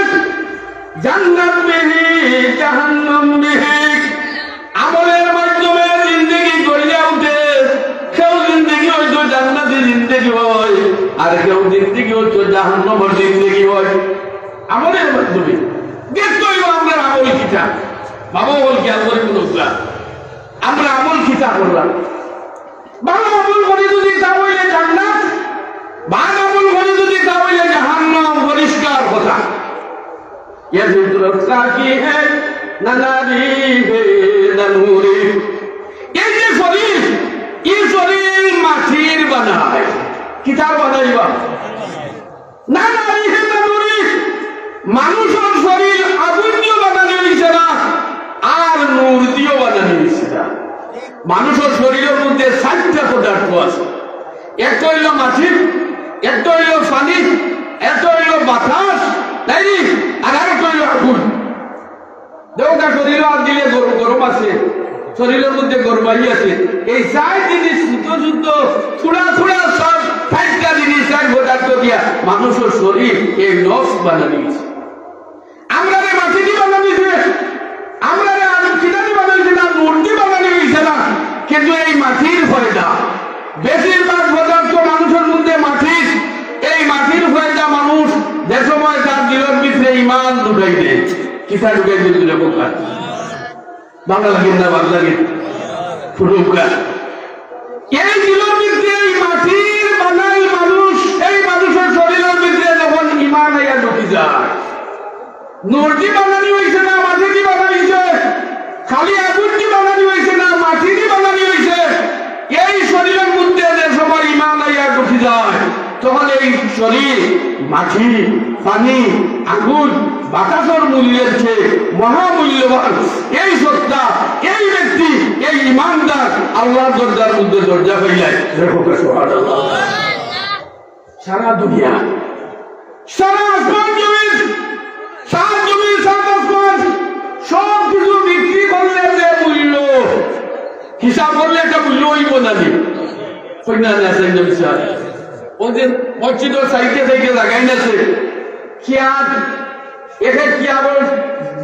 জান্নাত ভি হি, জাহান্নাম ভি হি। আমলের মাধ্যমে জিন্দেগি গড়িয়া উঠে। কেউ জিন্দেগি অইতো জান্নাতি জিন্দেগি অয়, আর কেউ জিন্দেগি অইতো জাহান্নামর জিন্দেগি অয়। আমলের মাধ্যমে দেখতে অইবো আমরার আমল কিতা। বাবা অকল খেয়াল করি কুনু আমরা আমল কিতা করলাম। ভালা আমল করি যদি তা অইলে জান্নাত, বাদ আমল করি যদি তা অইলে জাহান্নাম, পরিষ্কার কথা। ইয়ে ফিতরত খাকি হে, না নারি হে, না নুরি। এই যে শরীর, ই শরীর মাটির বানায়। কিতার বানাইবা? না নারি হে, না নুরি। মানুষর শরীর আগুন দিও বানানি অইছে না, আর নূর দিও বানানি অইছে না। মানুষর শরীরর মধ্যে চাইরটা পদার্থ আছে। একটা অইলো মাটি, একটা অইলো পানি, একটা অইলো বাতাস, তাই নি? আর আরেকটা অইলো আগুন। দেখো না, শরীরও আত দিলে গরম, গরম আছে, শরীরর মধ্যে গরমাই আছে। এই চাইর জিনিস শুদ্ধ শুদ্ধ, থুড়া থুড়া সব চাইরটা জিনিস, চাইর পদার্থ দিয়া মানুষর শরীর, এই নফস বানানি অইছে। আমরারে মাটি দি বানানি অইছে, আমরারে আর কিতা দি বানানি অইছে না, নূর দি বানানি অইছে না। কিন্তু এই মাটির ফয়দা, বেশিরভাগ পদার্থ মানুষর মধ্যে মাটির, এই মাটির ফয়দা মানুষ যে সময় তার দিলর ভিতরে ইমান ঢুকাই দেয়, কিতা ঢুকাই দেয় তুলে কথা? বালা লাগে না, বালা লাগে? ফুটুকা। এই দিলর ভিতরে এই মাটির বানাই মানুষ, এই মানুষর শরীরর ভিতরে যখন ইমান আইয়া ঢুকি যায়, নূর দি বানানি অইছে না মাটি দি বানানি অইছে? খালি আগুন দি বানানি অইছে না মাটি দি বানানি অইছে? এই শরীরর মধ্যে যে সময় ইমান আইয়া ঢুকি যায়, তখন এই শরীর মাটি, পানি, আগুন, বাতাসর মূল্যের চেয়ে মহামূল্যবান এই সত্তা, এই ব্যক্তি, এই ইমানদার আল্লাহর দরজার মধ্যে দরজা পাইলায়। দেখো, সুবহানাল্লাহ। সারা দুনিয়া, সারা আসমান জমিন, সাত জমিন, সাত আসমান, সব কিছু বিক্রি করলে যে মূল্য, হিসাব করলে একটা মূল্য অইব। নানি? কইনা না, চাই না বিচার। ওই যে মসজিদর সাইডে সাইডে লাগাই না সে। কিয়াব, একে কিয়াবর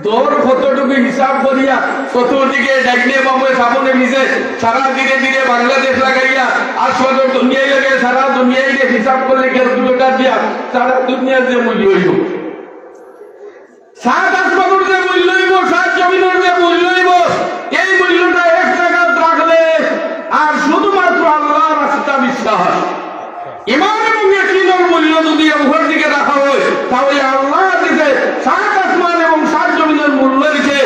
দর কতটুকু হিসাব করিয়া, চতুর্দিকে ডাইনে বামে সামনে পিছে সারা ধীরে ধীরে বাংলাদেশ লাগাইয়া, আশপাশর দুনিয়াই লাগে, সারা দুনিয়াই যে হিসাব করলে ক্যালকুলেটর দিয়া সারা দুনিয়ার যে মূল্য অইব, সাত আসমানর যে মূল্য অইব, সাত জমিনর যে মূল্য অইব, এই মূল্যটা এক জাগাত রাখলে আর শুধুমাত্র আল্লাহর রাস্তা বিশ্বাস। ইমান এবং ইয়াকিনর মূল্য যদি উপর দিকে রাখা হয়, তাহলে আল্লাহর কাছে সাত আসমান এবং সাত জমিনর মূল্য দিছে,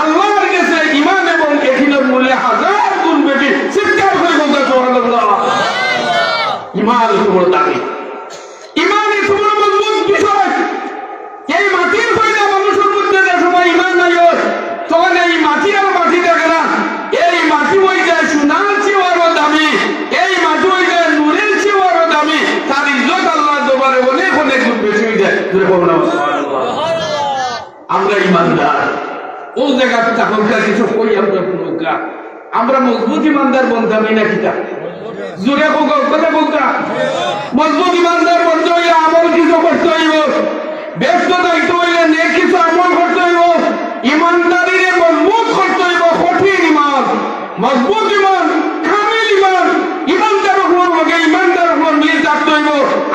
আল্লাহর কাছে ইমান এবং ইয়াকিনর মূল্যে হাজার গুণ বেশি। চিৎকার করে বলতে সুবহানাল্লাহ। ইমান এত বড় দামি, ইমান এত বড় মজবুত বিষয়। এই মাটির পয়দা মানুষের মধ্যে যে সময় ইমান নাই হয়, তখন এই মাটি আর মাটি থাকে না। এই মাটি হয়ে যায় সোনার চেয়েও আরো দামি, এই মাটি হয়ে যায় নূরের চেয়েও আরো দামি। তার ইজ্জত আল্লাহর দরবারে অনেক অনেক গুণ বেশি হয়ে যায়। জোরে বলুন না, সুবহানাল্লাহ। আমরা ইমানদার, ও জায়গা থাকউক্কা, কিছু কই আমরা কোনো গা। আমরা মজবুত ইমানদার বনতামই না কিতা? জোরে কউক্কা, কথা কউক্কা। মজবুত ইমানদার বনতে হইলে আমল কিছু করতে হইব, ব্যস্ত থাকতে হইলে নেক কিছু আমল করতে হইব, ইমানদারিরে মজবুত করতে হইব, কঠিন ইমান। মজবুত ইমান, কামিল ইমান, ইমানদার অকলর লগে ইমানদার অকলর মিল থাকতে হইব।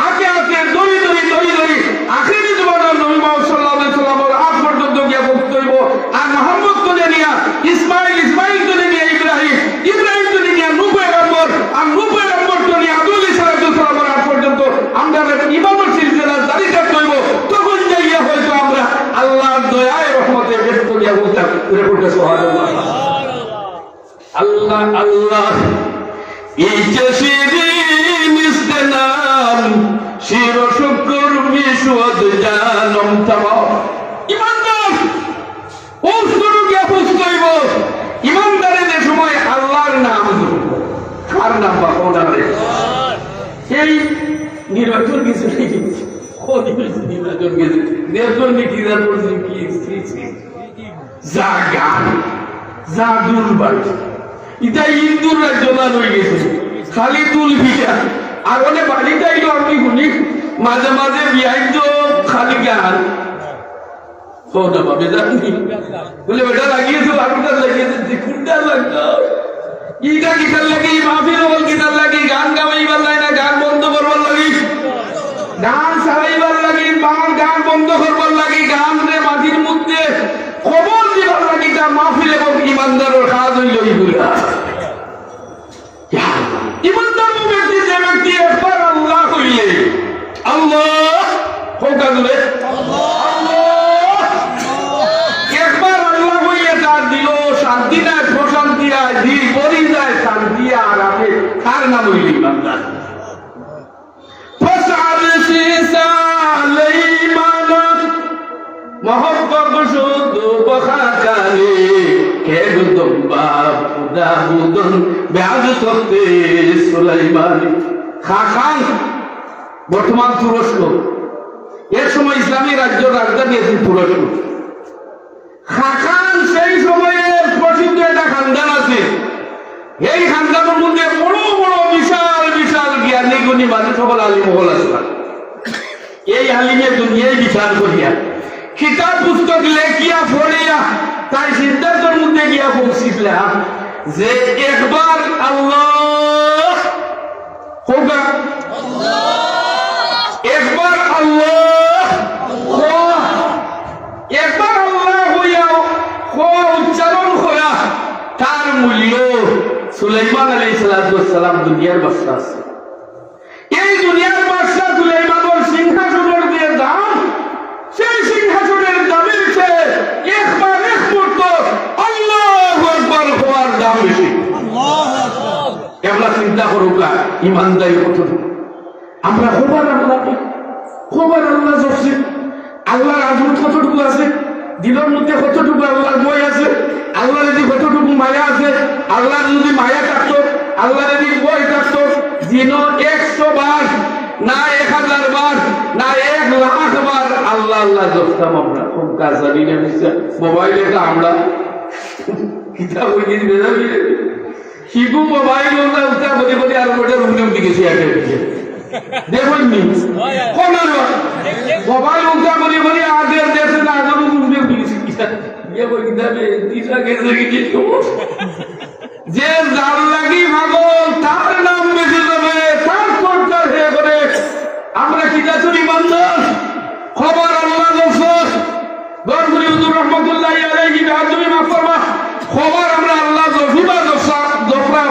আগে আগে দড়ি দড়ি দড়ি দড়ি আখেরি জমানার নবী মুহাম্মদ সাল্লাল্লাহু আলাইহি ওয়াসাল্লামর আগ পর্যন্ত গিয়া পৌঁছতে হইব। আর মোহাম্মদ তনে নিয়া ইসমাইল, ইসমাইল তনে নিয়া ইব্রাহিম, ইব্রাহিম তনে নিয়া নূহ পয়গম্বর, আর নূহ পয়গম্বর তনে নিয়া আদম আলাইহিস সালাতু ওয়াস সালামর আগ পর্যন্ত আমরা ইমানর সিলসিলা জারি থাকতে হইব। তখন যাইয়া হয়তো আমরা আল্লাহর দয়ায় রহমতে বেহেস্ত গিয়া পৌঁছতাম। জোরে বলুন না, সুবহানাল্লাহ। আল্লাহ আল্লাহ, এই যে শিরিন ইস্তেনাম, শির শুকর মিশওয়াদ জানম তামাম। ইমানদার, ও শুরু গিয়া বুঝতে হইব, ইমানদারে যে সময় আল্লাহর নাম ধরব, কার নাম বা কোন নামে? সেই নির্বাচন কিছু নেই, কোন নির্বাচন কিছু, নির্বাচন কি জানো কি? যা গান, যা দুল বাড়ি, ইটা হিন্দুর রাজ্য না রয়ে গেছে, খালি দুল পিঠা। আর অনে বাড়িতে আইলো আমি শুনি, মাঝে মাঝে বিয়াই তো খালি গান। কও না বাবে জানি। বলে, "বেটা লাগিয়েছে, বারোটা লাগিয়েছে, যে কোনটা লাগতো?" ইটা কিতার লাগি, এই মাহফিল হল কিতার লাগি, গান গাওয়াইবার লাগে না, গান বন্ধ করবার লাগি, গান ছাড়াইবার লাগি, গান, গান বন্ধ করবার লাগি, গান রে মাটির মধ্যে কবর দিবার লাগি, তা মাহফিল এবং ইমানদারর কাজ হইল এইগুলা। ইমানদার ও ব্যক্তি, যে ব্যক্তি একবার আল্লাহ কইলে, আল্লাহ, কউক্কা জোরে, আল্লাহ, একবার আল্লাহ কইলে তার দিলো শান্তি নাই, প্রশান্তি নাই, দিল ভরি যায় শান্তি আর আরামে, তার নাম হইল ইমানদার। فاسعد في سليمان محقق شد بخاقانی، که گدم با خدا بودن بعد تخت سلیمانی। খাকান, বর্তমান তুরস্ক, এক সময় ইসলামী রাজ্যর রাজধানী আছিল তুরস্ক। খাকান সেই সময়ের প্রসিদ্ধ একটা খানদান আছে। এই খানদানর মধ্যে বড় বড় বিশাল বিশাল জ্ঞানী গুণী মানুষ সকল আলিম সকল আছে। এই আলিমে দুনিয়ায় বিচার করিয়া, কিতাব পুস্তক লেখিয়া পড়িয়া, তাই সিদ্ধান্তর মধ্যে গিয়া পৌঁছিলা যে একবার আল্লাহ কউক্কা। একবার আল্লাহ, একবার আল্লাহ কইয়া, ক উচ্চারণ করা, তার মূল্য সুলাইমান আলাইহিস সালাতু ওয়াস সালাম দুনিয়ার বাদশা আছে। এই দুনিয়ার বাদশা সুলাইমানর সিংহাসনর যে দাম, সেই সিংহাসনের দামের চেয়ে একবার এক মুহূর্ত আল্লাহু আকবার কওয়ার দাম বেশি। একলা চিন্তা করউক্কা, ইমানদারি কতটুকু। আমরা কবার আল্লাহ, কবার আল্লাহ জপছি, আল্লাহর আজমত কতটুকু আছে, দিলর মধ্যে কতটুকু আল্লাহর ভয় আছে, আল্লাহর যদি কতটুকু মায়া আছে, আল্লাহর যদি মায়া থাকতো, আল্লাহর যদি ভয় থাকতো, দিনো একশো বার, না এক হাজার বার, না এক লাখ বার আল্লাহ আল্লাহ জপতাম আমরা। কোন কাজ জানি না, বুঝছেন? মোবাইলে তো আমরা কিতাব ওই দিন বেরোবি। শিবু মোবাইল উল্টা উল্টা করি করি আর ওটা রুমে উঠে গেছি আগে পিছে। দেখুন নি? কোন আর? মোবাইল উল্টা করি করি আগে দেখছে না, আগে রুমে উঠে গেছি। ইয়ে কই কিতাবে, দিশা গেছে কি কিছু? যে যার লাগি পাগল, তার নাম বেশি যাবে, তার দরকার হে করে। আমরা কি জাতির ইমানদার? খবর আল্লাহ রসুল। গড়গুড়ি হুজুর রহমতুল্লাহি আলাইহি, বেয়াদবি মাফ করবা। খবর আমরা আল্লাহ জফি বা জফরা, জফরা।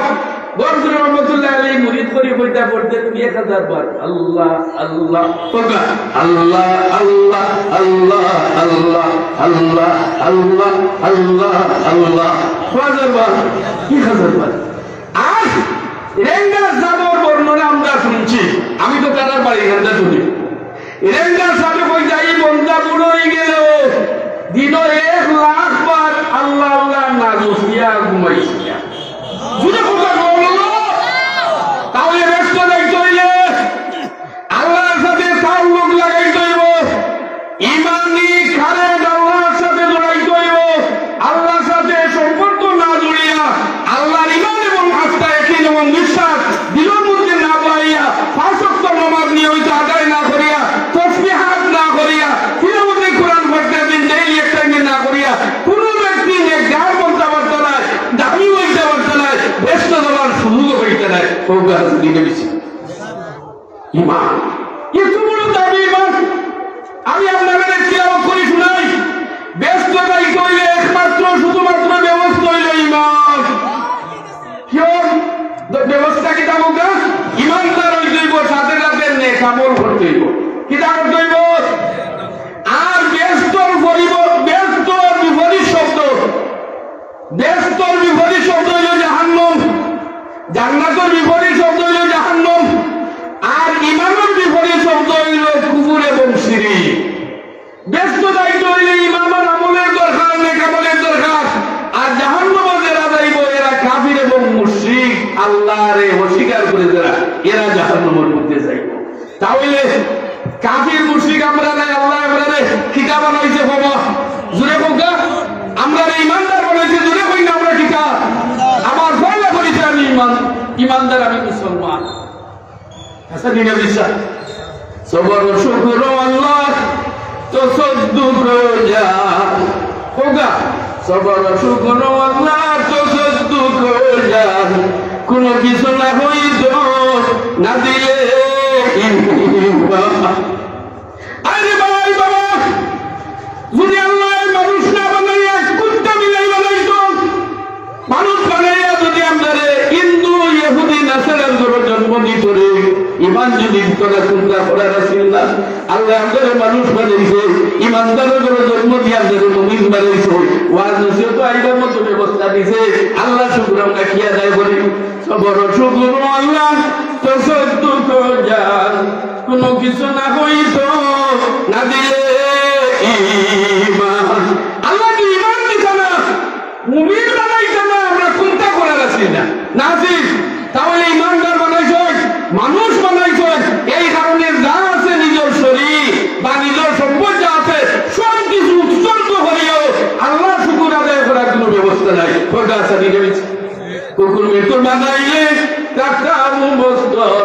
গড়গুড়ি রহমতুল্লাহি আলাইহি মুরিদ করি কইতা পড়তে তুমি এক হাজার বার আল্লাহ, আল্লাহ, কইবা, আল্লাহ, আল্লাহ, আল্লাহ, আল্লাহ, আল্লাহ, আল্লাহ, আল্লাহ, আল্লাহ। কয় হাজার বার? এক হাজার বার। আর রেঙ্গা সাবর বর্ণনা আমরা শুনছি, আমি তো তারার বাড়ি ঘন্টা শুনি। রেঙ্গা সাবে কই যাই বন্দা বুড়ো হয়ে গেল, দিন এক লাখ বার আল্লাহ আল্লাহ না জুসিয়া ঘুমাইছিয়া। জুরে কথা বলো। তাহলে ব্যস্ত যাইতে হইলে আল্লাহর সাথে তাল্লুক লাগাইতে হইব। ইমানি কারেন্ট আল্লাহর সাথে জড়াইতে হইব। আল্লাহর সাথে সম্পর্ক না জড়িয়া, আল্লাহর ইমান এবং আস্থা, ইয়াকিন এবং বিশ্বাস দিলের মধ্যে না পাইয়া, পাঁচ ওয়াক্ত নামাজ নিয়মিত আদায় না করিয়া, তসবিহাত না করিয়া, তিলাওয়াতে কোরআন প্রত্যেক দিন ডেইলি এক টাইমে না করিয়া, কোনো ব্যক্তি নেককার বনতে পারত না, দামি হইতে পারত না, বেহেস্ত যাওয়ার সুযোগ হইত না। কউক্কা হাত তুলি বেশি। ইমান। এত বড় দামি ইমান। আমি আপনাদের তিলাওয়াত করি শুনাই। বেহেস্ত যাইতে হইলে একমাত্র শুধুমাত্র ব্যবস্থা হইল ইমান। কিয়? ব্যবস্থা কিতা কউক্কা? ইমানদার হইতে হইব, সাথে সাথে নেক আমল করতে হইব। কিতা করতে হইব? আর বেহেস্তর পরিব-, বেহেস্তর বিপরীত শব্দ, বেহেস্তর বিপরীত শব্দ হইল জাহান্নাম, জান্নাতর বিপরীত শব্দ হইল জাহান্নাম, আর ইমানর বিপরীত শব্দ হইল কুফর এবং শিরিক। বেহেস্ত যাইতে হইলে ইমানর আমলের দরকার, নেক আমলের দরকার। আর জাহান্নামো যারা যাইব, এরা কাফির এবং মুশরিক, আল্লাহরে অস্বীকার করে যারা, এরা জাহান্নামর মধ্যে যাইব। তাহলে কাফির মুশরিক আমরা নাই, আল্লাহ আমরারে কিতা বানাইছে বাবা? জুরে কউক্কা, আমরারে ইমানদার বানাইছে, জুরে কই না আমরা কিতা? আমার পয়লা পরিচয় আমি ইমান, ইমানদার, আমি মুসলমান। আচ্ছা, দিনে বিশ্বাস। সবর শুকর আল্লাহ, তো সদ্দুক যা। কউক্কা, সবর শুকর আল্লাহ, তো সদ্দুক যা। কোনো কিছু না হইত না দিলে ইমান। আরে বাবা, বাবা, যদি আল্লাহ মানুষ না বানাইয়া কুত্তা বিলাই বানাইত, মানুষ বানাইয়া যদি আমরারে হিন্দু, ইহুদি, নাসারার ঘরো জন্ম দিত রে, ইমান যদি দিত না, কুন্তা করার আছিল না। আল্লাহ আমরারে মানুষ বানাইছে, ইমানদারর ঘরো জন্ম দিয়া আমরারে মুমিন বানাইছে। ওয়াজ নসিহত আইবার মতো ব্যবস্থা দিছে। আল্লাহ শুকর আমরা কি আদায় করি? সবর শুকর আল্লাহ, তো সদ্দুক যা। কোনো কিছু না হইত না দিলে ইমান। আল্লাহ তো ইমান দিত না, মুমিন বানাইত না, আমরা কুন্তা করার আছি না। না আছি, তাহলে ইমানদার বানাইছইন, মানুষ বানাইছইন। এই কারণে যা আছে নিজর শরীর বা নিজর সম্পদ যা আছে, সব কিছু উৎসর্গ করিয়াও আল্লাহ শুকুর আদায় করার কোনো ব্যবস্থা নাই। কয়টা আছে নিজে? কুকুর মেকুর বানাইলে থাকতাম বস্তর,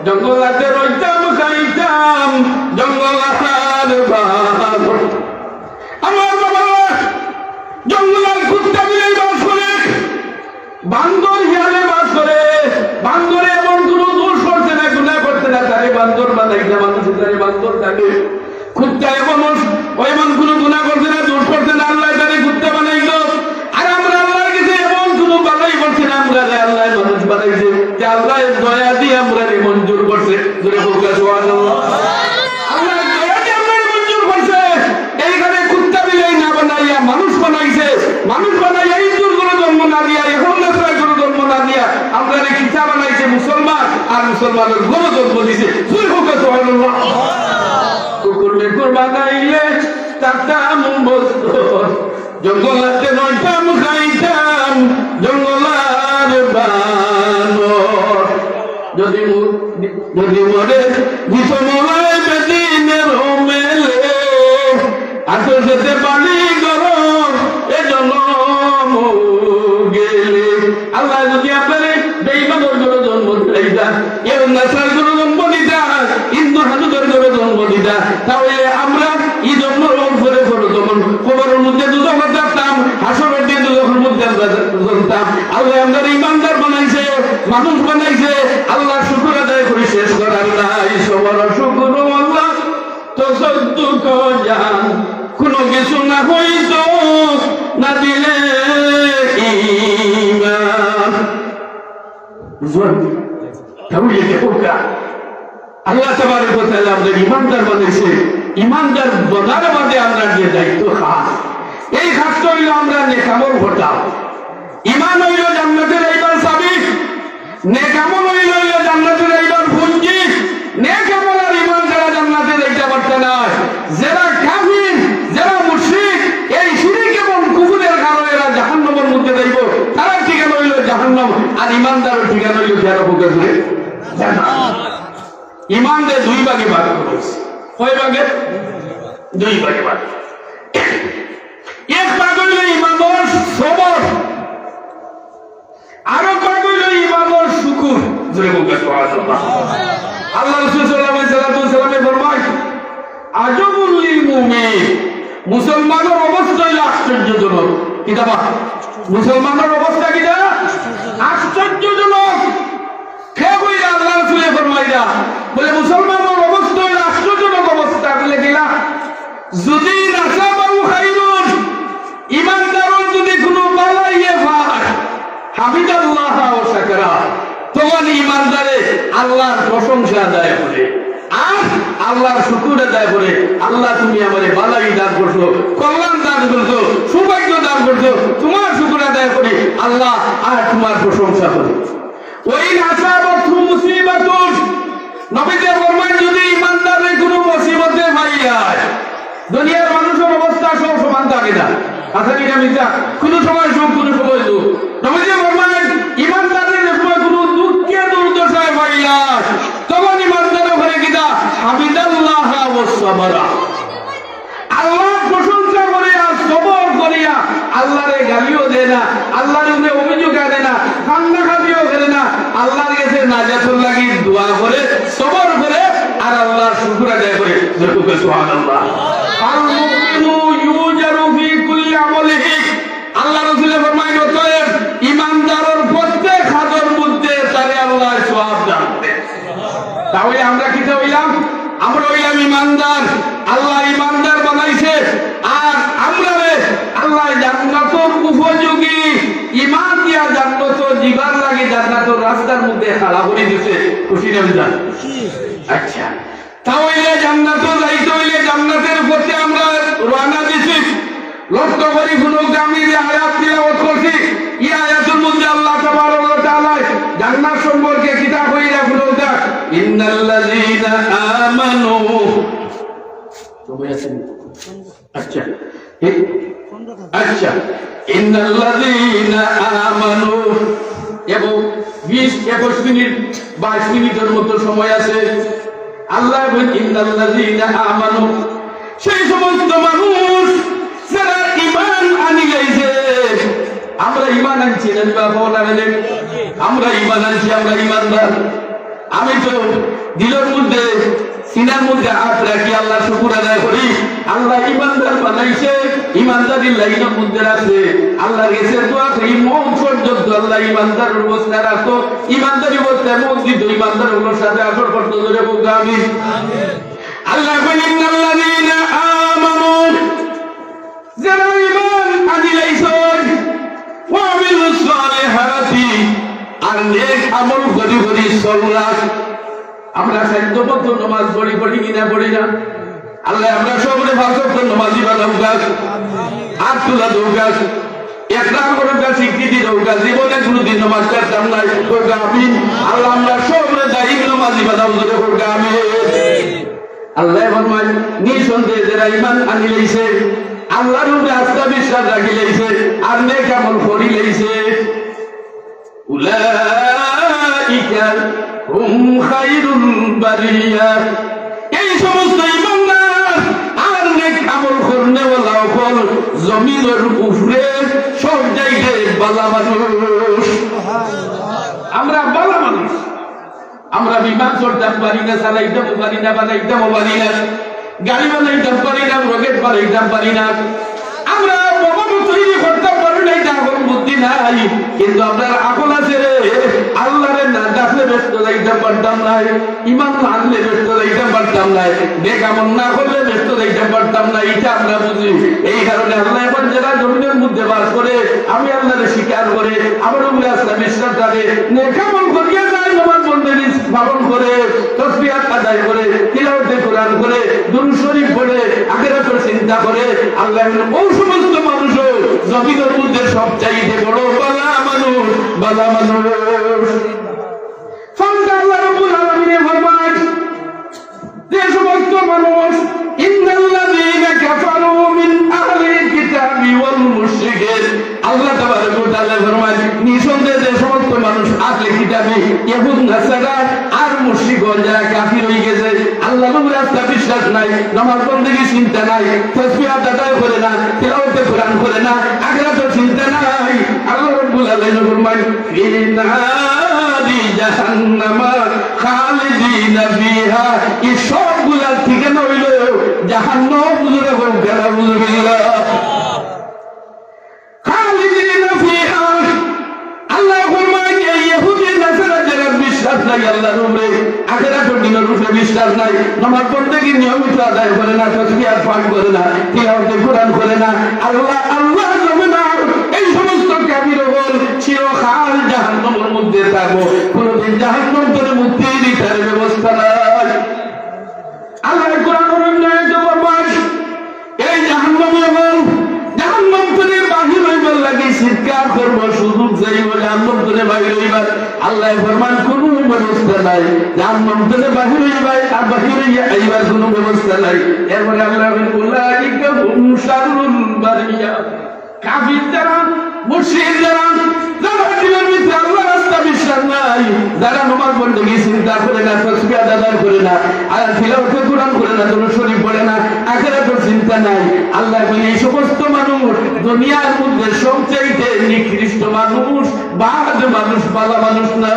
জঙ্গলাতে রইতাম খাইতাম জঙ্গলার বাঘ। আমার বাবা, জঙ্গলার কুত্তা বিলাই বাস করে, বান্দর হিয়ালে বাস করে। বান্দরে এমন কোনো দোষ করছে না, গুনাহ করছে না, তারে বান্দর বানাইছে, মানুষ তারে বান্দর থাকে। কুত্তা এমন, ও এমন কোনো গুনাহ করছে না, দোষ করছে না, আল্লাহ তারে কুত্তা বানাইলো। আর আমরা আল্লাহর কাছে এমন কোনো বালাই করছি না, আমরারে আল্লাহ মানুষ বানাইছে, যে আল্লাহ দয়া দিয়া আমরারে মঞ্জুর করছে। জোরে কউক্কা সুবহানাল্লাহ। আল্লাহ দয়া দিয়া আমরারে মঞ্জুর করছে। এইখানে কুত্তা বিলাই না বানাইয়া মানুষ বানাইছে, মানুষ বানাইয়া হিন্দুর ঘরো জন্ম না দিয়া, ইহুদি নাসারার ঘরো জন্ম না দিয়া, আমরারে কিতা বানাইছে? মুসলমান, আর মুসলমানর ঘরো জন্ম দিছে। জোরে কউক্কা সুবহানাল্লাহ। কুকুর মেকুর বানাইলে থাকতাম বস্তর, জঙ্গলাতে রইতাম খাইতাম জঙ্গলার বানর। যদি মু-, যদি মরে দিত মরাই বেদিনের মেলে, আসল যেতে পারি গরম এ জনম গেলে। আল্লাহ যদি আপনারে বেঈমানর ঘরো জন্ম দিতা, ইহুদি নাসারার ঘরো জন্ম দিতা, হিন্দু হান্দুর ঘরো জন্ম দিতা, তাহলে আমরা ই জন্মর উপরে পর জন্ম কবরর মধ্যে দুজখো থাকতাম, হাশরর দিন দুজখর মধ্যে আমরা জ্বলতাম। আল্লায় আমরারে ইমানদার বানাইছে, মানুষ বানাইছে, আল্লার শুকুর আদায় করি শেষ করার নাই। সবর শুকুর আল্লাহ, তসদ্দুক জান, কোনো কিছু না হইতো না দিলে ইমান। বুঝলেন? তাহলে দেখো কা, আল্লাহ তাবারক ওয়া তাআলা আমরারে ইমানদার বানাইছে, ইমানদার বানার বাদে আমরার যে দায়িত্ব খাস, এই খাসটা অইলো আমরা নেক আমল করতাম। ইমান অইলো জান্নাতে যাইবার চাবি, নেক আমল অইলো, অইলো জান্নাতে যাইবার পুঞ্জি। নেক আমল আর ইমান ছাড়া জান্নাতে যাইতা পারতা নায়। যেরা কাফির, যেরা মুশরিক, এই শিরিক এবং কুফুরের কারণে এরা জাহান্নামর মধ্যে যাইবো। তারার ঠিকানা অইলো জাহান্নাম, আর ইমানদারর ঠিকানা অইলো জান্নাত। জান্নাত। ইমানরে দুই ভাগে ভাগ করা অইছে। কয় ভাগে? দুই ভাগে ভাগ। এক ভাগ অইলো ইমানর সবর, আরো ভাগ অইলো ইমানর শুকুর। জোরে বলুন সুবহানাল্লাহ। আল্লাহ রাসূল সাল্লাল্লাহু আলাইহি ওয়াসাল্লামে ফরমায়, "আজাবুল লিল মুমিন", মুসলমানর অবস্থা অইলো আশ্চর্যজনক। কিতা বা? মুসলমানর অবস্থা কিতা? আশ্চর্যজনক। কে কইরা? আল্লাহ রাসূলে ফরমাইরা, বলে, মুসলমানর অবস্থা অইলো আশ্চর্যজনক অবস্থা। বলে, কিলা? যদি নাসাবাহু খাইরুন, ইমানদারর যদি কোনো বালাইয়ে পায়, হামিদাল্লাহ ওয়া শাকারা, তখন ইমানদারে আল্লার প্রশংসা আদায় করে, আর আল্লার শুকুর আদায় করে। আল্লাহ, তুমি আমারে বালাই দান করছো, কল্যাণ দান করছো, সৌভাগ্য দান করছো, তোমার শুকুর আদায় করি আল্লাহ, আর তোমার প্রশংসা করি। ওয়া ইন আসাবাতহু মুসিবাতুন, নবীজি ফরমাইন, যদি ইমানদারে কোনো মুসিবতে পাইয়ায়, দুনিয়ার মানুষর অবস্থা সব সমান থাকে না, আছে কিনা মিথ্যা? কোনো সময় সুখ, কোনো সময় দুঃখ। নবীজি ফরমাইন, ইমানদারে যে সময় কোনো দুঃখে দুর্দশায় পাইয়ায়, তখন ইমানদারে করে কিতা? হামিদাল্লাহ ওয়া সাবারা। আল্লার প্রশংসা করিয়া, সবর করিয়া, আল্লারে গালিও দেয় না, আল্লার উপরে অভিযোগ আনে না, কান্নাকাটিও করে না, আল্লার গেছে নাজাতর লাগি দোয়া করে, সবর করে, আর আল্লার শুকুর আদায় করে। জোরে বলুন সুবহানাল্লাহ। আল মুমিনু ইউজারু ফি কুল্লি আমালিহি। আল্লার রাসূলে ফরমাইন, অতএব ইমানদারর প্রত্যেক কাজর মধ্যে তারে আল্লায় সওয়াব দান করে। তাহলে আমরা কিতা অইলাম? আমরা অইলাম ইমানদার। আল্লায় ইমানদার বানাইছে, আর আমরারে আল্লায় জান্নাতর উপযোগী ইমান দিয়া জান্নাতো যিবার লাগি জান্নাতর রাস্তার মধ্যে খাড়া করি দিছে। খুশি না বেজার? আচ্ছা, তাহলে জান্নাতো যাইতে অইলে জান্নাতের পথে আমরা রওনা দিছি। লক্ষ্য করি হুনউক্কা, আমি যে আয়াত তিলাওয়াত করছি, ই আয়াতর মধ্যে আল্লাহ তাবারক ওয়া তাআলা জান্নাত সম্পর্কে কিতা কইরা হুনউক্কা, "ইন্নাল্লাযীনা আমানু।" সময় আছে নি? আচ্ছা, এ-, আচ্ছা, "ইন্নাল্লাযীনা আমানু।" এবং বিশ, একুশ মিনিট, বাইশ মিনিটর মতো সময় আছে। আল্লায় বলেন, "ইন্নাল্লাযীনা আমানু।" সেই সমস্ত মানুষ যারা ঈমান আনিলাইছে। আমরা ঈমান আনছি না, বাবা, না রে? আমরা ঈমান আনছি, আমরা ঈমানদার। আমি তো দিলর মধ্যে, সিনার মধ্যে আত রাখি আল্লার শুকুর আদায় করি। আল্লায় ঈমানদার বানাইছে, ঈমানদারির লাইনর মধ্যে রাখছে। আল্লার গেছে দোয়া করি, মউত পর্যন্ত আল্লায় ঈমানদারর অবস্থায় রাখতো, ঈমানদারি অবস্থায় মউত দিতো, ঈমানদার অকলর সাথে হাশর করতো। জোরে বলুন আমিন। আল্লায় কইন, "ইন্নাল্লাযীনা আমানু", যারা ঈমান আনিলাইছইন, "ওয়া আমিলুস সালিহাতি", আর নেক আমল করি করি চলরা। আমরা সাধ্য মতো নমাজ পড়ি, পড়ি কি না পড়ি না? আল্লায় আমরা সবরে পাঁচ ওয়াক্ত নমাজি বানাউক্কা। আত তুলা দেউক্কা। একরাম করউক্কা, স্বীকৃতি দেউক্কা। জীবনে কোনোদিন নমাজ ছাড়তাম নায়, কউক্কা আমিন। আল্লাহ আমরা সবরে দায়িম নমাজি বানাও, জোরে কউক্কা আমিন। আল্লায় ফরমাইন, নিঃসন্দেহে যারা ঈমান আনিলাইছে, আল্লার উপরে আস্থা বিশ্বাস রাখিলাইছে, আর নেক আমল করিলাইছে, উলাইকা হুম খায়রুল বারিয়া। এই সমস্ত ঈমানদার আর নেক আমল করনেওয়ালা অকল জমিনর উপরে সব চাইতে ভালা মানুষ। আমরা বিমান চড়তাম পারি না, চালাইতামও পারি না, বানাইতামও পারি না, গাড়ি বানাইতাম পারি না, রকেট বানাইতাম পারি না, আমরা বোমা তৈরি করতাম পারি না, ইটা আমরার বুদ্ধি নাই। কিন্তু আমরার আকল আছে রে, আল্লারে না ডাকলে বেহেস্তো যাইতাম পারতাম নায়, ইমান না আনলে বেহেস্তো যাইতাম পারতাম নায়, নেক আমল না করলে বেহেস্তো যাইতাম পারতাম নায়, ইটা আমরা বুঝি। এই কারণে আল্লায় কইন, যারা জমিনর মধ্যে বাস করে, আমি আল্লারে স্বীকার করে, আমার উপরে আস্থা বিশ্বাস রাখে, নেক আমল করিয়া যায়, নামাজ বন্দেগী পালন করে, তসবিহাত আদায় করে, তিলাওয়াতে কোরআন করে, দুরূদ শরীফ পড়ে, আখিরাতর চিন্তা করে, আল্লায় বলেন, অউ সমস্ত মানুষও জমিনর মধ্যে সবচাইতে বড় ভালা মানুষ, ভালা মানুষ। ফান্দা আল্লাহ রাব্বুল আলামিনে ফরমায়, যে সমস্ত মানুষ, ইন্নাল্লাযীনা কাফারু মিন আহলিল কিতাবি ওয়াল মুশরিকিন, আল্লাহ তাবারাকা ওয়া তাআলা ফরমায়, নিঃসন্দেহে যে সমস্ত মানুষ আহলে কিতাবি, ইহুদ নাসারা আর মুশরিক অকল, যারা কাফির অইগেছে, আল্লার উপরে আস্থা বিশ্বাস নাই, নামাজ বন্দেগী চিন্তা নাই, তসবিহাত আদায় করে না, তিলাওয়াতে কোরআন করে না, আখিরাতর চিন্তা নাই, আল্লাহ রাব্বুল আলামিন ফরমায়, ফি নারি জাহান্নামা খালিদিনা ফিহা, ই সবগুলার ঠিকানা অইলো জাহান্নাম। জোরে কউক্কা, নাউজুবিল্লাহ। খালিদিনা ফিহা। আল্লায় ফরমাইন, এই ইহুদি নাসারা যারা বিশ্বাস নাই আল্লার উপরে, আখিরাতর দিনর উপরে বিশ্বাস নাই, নামাজ বন্দেগী নিয়মিত আদায় করে না, তসবিহাত পাঠ করে না, তিলাওয়াতে কোরআন করে না, আল্লাহ, আল্লাহ জমিনর এই সমস্ত কাফির অকল চিরকাল জাহান্নামর মধ্যে থাকবো, কোনোদিন জাহান্নাম তনে মুক্তি দিতার ব্যবস্থা নাই। আল্লায় কোরআনর অন্য আয়াতে ফরমাইন, এই জাহান্নামী অকল জাহান্নাম তনে বাহির অইবার লাগি চিৎকার করবো, সুযোগ চাইবো জাহান্নাম তনে বাহির অইবার। আল্লায় ফরমাইন, কুনু ব্যবস্থা নাই জাহান্নাম তনে বাহির অইবার, আর বাহির অইয়া আইবার কুনু ব্যবস্থা নাই। এরপরে আল্লায় বলেন, উলাইকা হুম শাররুল বারিয়া। কাফির যারা, মুশরিক যারা, যারা দিলর ভিতরে আল্লার আস্থা বিশ্বাস নাই, যারা নামাজ বন্দেগী চিন্তা করে না, তসবিহাত আদায় করে না, আর তিলাওয়াতে কোরআন করে না, দুরূদ শরীফ পড়ে না, আখিরাতর চিন্তা নাই, আল্লায় কইন, এই সমস্ত মানুষ দুনিয়ার মধ্যে সবচাইতে নিকৃষ্ট মানুষ, বাদ মানুষ, ভালা মানুষ না।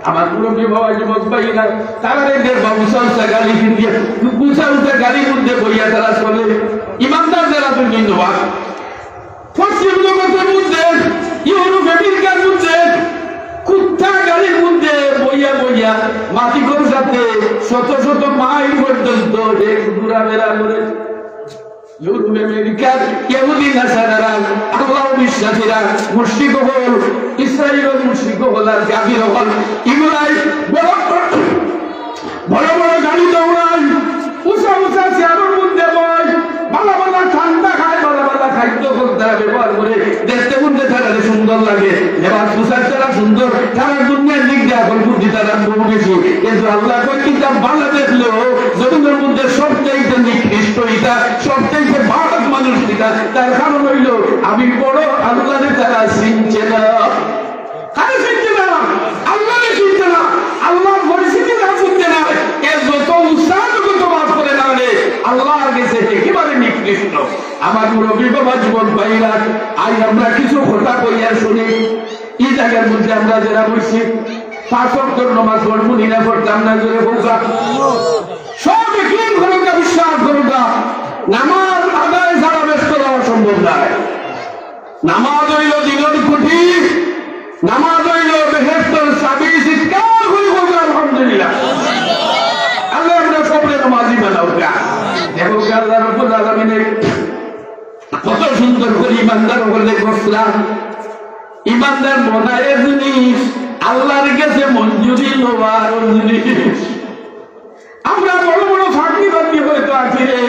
আমার মুরব্বি বাবা, যুবক ভাইরা, তারারে দেখবা উঁচা উঁচা গাড়ি ফিন্দিয়া, উঁচা উঁচা গাড়ির মধ্যে বইয়া তারা চলে। ইমানদার যারা দুই দিন নবাব। পশ্চিম জগতের মধ্যে, ইউরোপ, আমেরিকার মধ্যে, কুত্তা গাড়ির মধ্যে বইয়া বইয়া মালিকর সাথে শত শত মাইল পর্যন্ত হে ঘুরাফেরা করে। ইউরোপ আমেরিকার ইহুদি নাসারারা, আল্লাহ বিশ্বাসীরা, মুশরিক অকল, ইসরাইলর মুশরিক অকল আর কাফির অকল, ইগুলাই বড় বড়, বড় বড় গাড়ি দৌড়ায়, উঁচা উঁচা চেয়ারর মধ্যে বয়, ভালা ভালা ঠান্ডা খায়, ভালা ভালা খাদ্য অকল তারা ব্যবহার করে, দেখতে মধ্যে তারারে সুন্দর লাগে, লেবাস পোশাক তারা সুন্দর, তারা দুনিয়ার দিক দিয়া অকল বুদ্ধি তারা বহু বেশি, কিন্তু আল্লায় কইন, ইতা ভালা দেখলেও জমিনর মধ্যে সবচাইতে নিকৃষ্ট ইটা, সবচাইতে বাদ মানুষ ইটা। তার কারণ অইলো, আমি বড় আল্লারে তারা চিনছে না। কারে চিনছে না? আল্লারে চিনছে না। আল্লার পরিচিতি তারা বুঝছে না। এ যত উস্তাদ যত মাফ করে না রে, আল্লার গেছে একেবারে নিকৃষ্ট। আমার মুরব্বি বাবা, যুবক ভাইরা, আইজ আমরা কিছু কথা কইয়া শুনি। ই জাগার মধ্যে আমরা যারা বইছি, পাঁচ ওয়াক্তর নামাজ পড়মু নি না, পড়তাম না, জোরে কউক্কা। সব একই করউক্কা, বিশ্বাস করউক্কা। নামাজ আদায় ছাড়া বেহেস্তো যাওয়া সম্ভব নায়। নামাজ অইলো দিনর খুঁটি, নামাজ অইলো বেহেস্তর চাবি। চিৎকার করি কউক্কা আলহামদুলিল্লাহ। আল্লায় আমরারে সবরে নামাজি বানাউক্কা। দেখউক্কা আল্লাহ রাব্বুল আলামিনে কত সুন্দর করি ইমানদার অকলরে গড়ছলা। ইমানদার বনা এক জিনিস, আল্লার গেছে মঞ্জুরি লওয়া আরক জিনিস। আমরা বড় বড় পাগড়ি বান্ধি হয়তো আছি রে,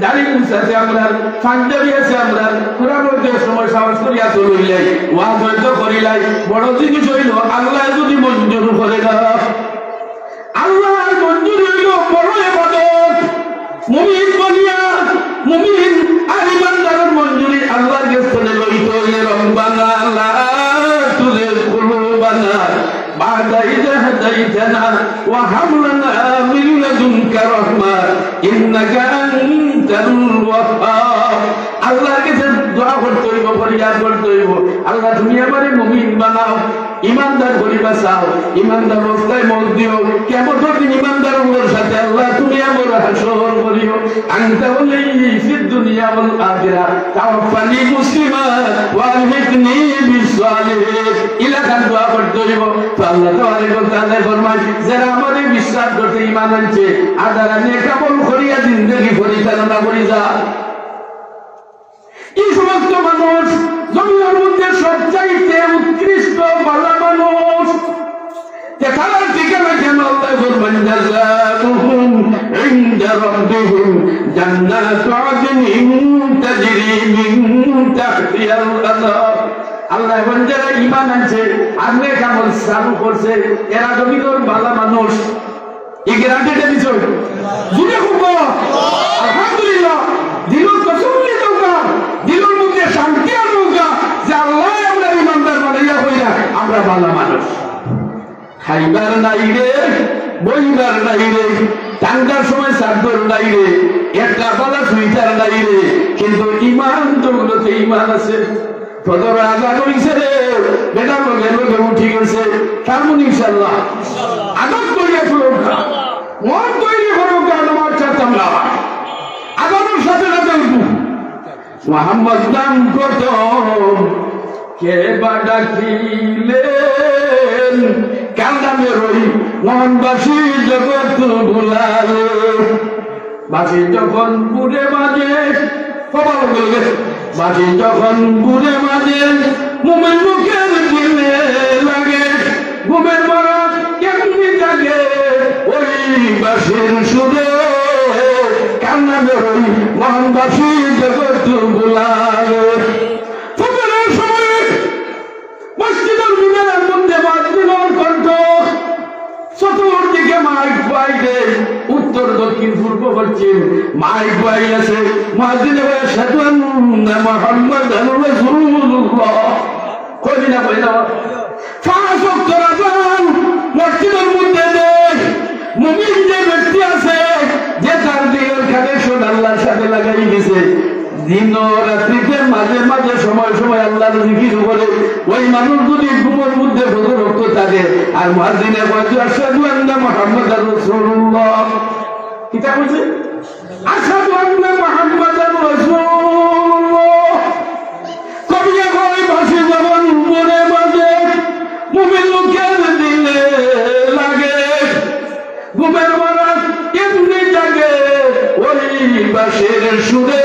দাড়ি মুছ আছে আমরার, পাঞ্জাবি আছে আমরার, কোরআন অইতে সময় সাহস করিয়া তো লইলাই, ওয়াজ হয়তো করিলাই, বড় জিনিস অইলো আল্লায় যুদি মঞ্জুর করে না। আল্লার মঞ্জুরি অইলো বড় ইবাদত। মুমিন বনিয়া, মুমিন আর ইমানদারর মঞ্জুরি আল্লার গেছ থনে লইতে অইলে, রব্বানা লা তুযিগ কুলুবানা বা'দা ইয হাদাইতানা ওয়া হাব লানা মিন লাদুনকা রাহমা ইন্নাকা আনতাল ওয়াহ্হাব। আল্লার গেছে দোয়া করতে অইবো, ফরিয়াদ করতে অইবো, "আল্লাহ, তুমি আমারে মুমিন বানাও, ইমানদার করি বাঁচাও, ইমানদার অবস্থায় মউত দিও।" কিয়ামতর দিন ইমানদার অকলর সাথে, "আল্লাহ, তুমি আমারে হাশর করিও, আনতা ওয়ালিয়্যি ফিদ দুনিয়া ওয়াল আখিরাহ, তাওয়াফফানি মুসলিমান ওয়া আলহিকনি বিস সালিহিন।" ইলাখান দোয়া করতে অইবো। তো আল্লাহ তাবারাকা ওয়া তাআলা ফরমাইন, "যারা আমারে বিশ্বাস করছে, ইমান আনছে, আর যারা নেক আমল করিয়া জিন্দেগি পরিচালনা করি যা।" এই সমস্ত মানুষ জমিনের মধ্যে সবচাইতে উৎকৃষ্ট ভালা মানুষ। তে তারার ঠিকানা কেন? আল্লাহ ফরমান, "জাযাউহুম ইনদা রাব্বিহিম জান্নাতু আদনিন তাজরি মিন তাহতিহাল আনহার।" আল্লাহ বলেন, যারা ইমান আনছে আর নেক আমল চালু করছে, এরা জমিনের ভালা মানুষ। এই গ্যারান্টিটা দিছে। জুড়ে খুব বড়। আলহামদুলিল্লাহ। দিলর তসল্লি দরকার, দিলর মধ্যে শান্তি আর দরকার যে আল্লাহ আমরা ইমানদার বানাইয়া কইরা আমরা ভালা মানুষ। খাইবার নাই রে, বইবার নাই রে, ঠান্ডার সময় চাদর নাই রে, একটা ভালা সুইটার নাই রে, কিন্তু ইমান দৌলতে ইমান আছে। ফজর আজান অইছে রে, বেটা লগে লগে উঠি গেছে। পারমু নি ইনশাআল্লাহ? আদত করিয়া পড়ুক, মন তৈরি করুক, আর নামাজ ছাড়তাম না। আজানের সাথে সাথে উঠবো। মোহাম্মদ নাম কত কে বা ডাকিলেন, কার নামে রই মন বাসি জগৎ ভুলালে। বাঁশি যখন বুড়ে বাজে, কপাল গলে, বাঁশি যখন বুড়ে বাজে, মুমিন লোকের দিলে লাগে। ঘুমের মরা কেমনি জাগে ওই বাঁশির সুরে, কার নামে ওই মহান বাঁশি জগৎ বুলালে। ফজরের সময় মসজিদের মিনারের মধ্যে মুয়াজ্জিনের কণ্ঠ, চতুর্দিকে মাইক বাজে, উত্তর দক্ষিণ পূর্ব পশ্চিম মাইক বাজে আছে। মুয়াজ্জিনে কয়, "আশহাদু আন্না মুহাম্মাদান রাসূলুল্লাহ।" কইবি না, কই না? পাঁচ ওয়াক্তর আজান মসজিদের মধ্যে দেয়। মুমিন যে ব্যক্তি আছে, যে তার দিলর কানেকশন আল্লাহর সাথে লাগাই দিছে, দিন ও রাত্রিতে মাঝে মাঝে সময় সময় আল্লাহর জিকির করে, ওই মানুষ যদি ঘুমের মধ্যে ফজর ওয়াক্ত থাকে আর মুয়াজ্জিনে কয় যে, "আশহাদু আন্না মুহাম্মাদার রাসূলুল্লাহ", কিতা কইছে? "আশহাদু আন্না মুহাম্মাদার রাসূলুল্লাহ।" কবিয়ে কয়, বাঁশি যখন বুড়ে বাজে, মুমিন লোকের দিলে লাগে। ঘুমের মরা কেমনি জাগে ওই বাঁশির সুরে,